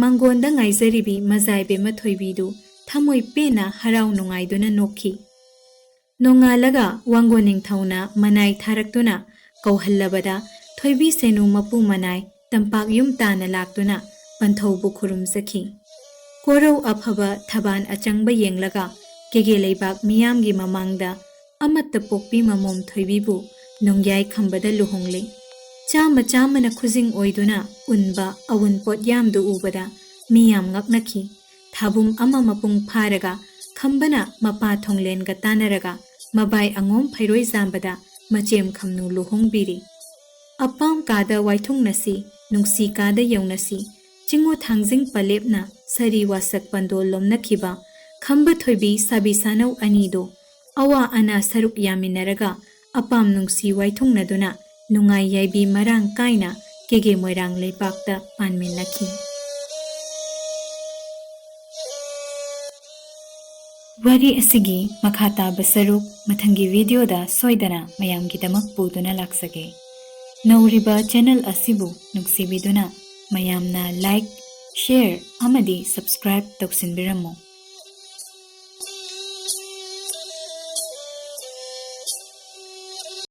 ꯃꯥꯡꯒꯣꯟꯗ ꯉꯥꯏꯖꯔꯤꯕꯤ ꯃꯖꯥꯏꯕꯦꯝꯃ ꯊꯣꯏꯕꯤꯗꯨ ꯊꯃꯣꯏ ꯄꯦꯟꯅ ꯍꯔꯥꯎ ꯅꯨꯡꯉꯥꯏꯗꯨꯅ ꯅꯣꯛꯈꯤ꯫ ꯅꯣꯡꯉꯥꯜꯂꯒ ꯋꯥꯡꯒꯣꯟ ꯅꯤꯡꯊꯧꯅ ꯃꯅꯥꯏ ꯊꯥꯔꯛꯇꯨꯅ ꯀꯧꯍꯜꯂꯕꯗ ꯊꯣꯏꯕꯤ ꯁꯦꯅꯨ ꯃꯄꯨ ꯃꯅꯥꯏ ꯇꯝꯄꯥꯛ ꯌꯨꯝ ꯇꯥꯅ ꯂꯥꯛꯇꯨꯅ ꯄꯟꯊꯧꯕꯨ ꯈꯨꯔꯨꯝꯖꯈꯤ꯫ ꯀꯣꯔꯧ ꯑꯐꯕ ꯊꯕꯥꯟ ꯑꯆꯪꯕ ꯌꯦꯡꯂꯒ ꯀꯦꯒꯦ ꯂꯩꯕꯥꯛ ꯃꯤꯌꯥꯝꯒꯤ ꯃꯃꯥꯡꯗ ꯑꯃꯠꯇ ꯄꯣꯛꯄꯤ ꯃꯃꯣꯝ ꯊꯣꯏꯕꯤꯕꯨ ꯅꯣꯡꯌꯥꯏ ꯈꯝꯕꯗ ꯂꯨꯍꯣꯡꯂꯦ꯫ ꯆꯥꯃ ꯆꯥꯃꯅ ꯈꯨꯖꯤꯡ ꯑꯣꯏꯗꯨꯅ ꯎꯟꯕ ꯑꯋꯨꯟꯄꯣꯠ ꯌꯥꯝꯗꯨ ꯎꯕꯗ ꯃꯤ ꯌꯥꯝ ꯉꯛꯅꯈꯤ꯫ ꯊꯥꯕꯨꯝ ꯑꯃ ꯃꯄꯨꯡ ꯐꯥꯔꯒ ꯈꯝꯕꯅ ꯃꯄꯥ ꯊꯣꯡꯂꯦꯟꯒ ꯇꯥꯟꯅꯔꯒ ꯃꯕꯥꯏ ꯑꯉꯣꯝ ꯐꯩꯔꯣꯏꯖꯥꯝꯕꯗ ꯃꯆꯦꯝ ꯈꯝꯅꯨ ꯂꯨꯍꯣꯡꯕꯤꯔꯤ꯫ ꯑꯄꯥꯝ ꯀꯥꯗ ꯋꯥꯏꯊꯨꯡꯅꯁꯤ, ꯅꯨꯡꯁꯤ ꯀꯥꯗ ꯌꯧꯅꯁꯤ, ꯆꯤꯡꯉꯨ ꯊꯥꯡꯖꯤꯡ ꯄꯂꯦꯞꯅ ꯁꯥꯔꯤ ꯋꯥꯁꯛ ꯄꯟꯗꯣꯜ ꯂꯣꯝꯅꯈꯤꯕ ꯈꯝꯕ ꯊꯣꯏꯕꯤ ꯁꯥꯕꯤ ꯁꯥꯅꯧ ꯑꯅꯤꯗꯣ ꯑꯋꯥ ꯑꯅꯥ ꯁꯔꯨꯛ ꯌꯥꯃꯤꯟꯅꯔꯒ ꯑꯄꯥꯝ ꯅꯨꯡꯁꯤ ꯋꯥꯏꯊꯨꯡꯅꯗꯨꯅ ꯅꯨꯡꯉꯥꯏ ꯌꯥꯏꯕꯤ ꯃꯔꯥꯡ ꯀꯥꯏꯅ ꯀꯦꯒꯦ ꯃꯣꯏꯔꯥꯡ ꯂꯩꯄꯥꯛꯇ ꯄꯥꯟꯃꯤꯟꯅꯈꯤ꯫ ꯋꯥꯔꯤ ꯑꯁꯤꯒꯤ ꯃꯈꯥ ꯇꯥꯕ ꯁꯔꯨꯛ ꯃꯊꯪꯒꯤ ꯚꯤꯗꯤꯑꯣꯗ ꯁꯣꯏꯗꯅ ꯃꯌꯥꯝꯒꯤꯗꯃꯛ ꯄꯨꯗꯨꯅ ꯂꯥꯛꯆꯒꯦ꯫ ꯅꯧꯔꯤꯕ ꯆꯦꯅꯦꯜ ꯑꯁꯤꯕꯨ ꯅꯨꯡꯁꯤꯕꯤꯗꯨꯅ ꯃꯌꯥꯝꯅ ꯂꯥꯏꯛ, ꯁꯦꯌꯔ ꯑꯃꯗꯤ ꯁꯕꯁꯀ꯭ꯔꯥꯏꯕ ꯇꯧꯁꯤꯟꯕꯤꯔꯝꯃꯨ꯫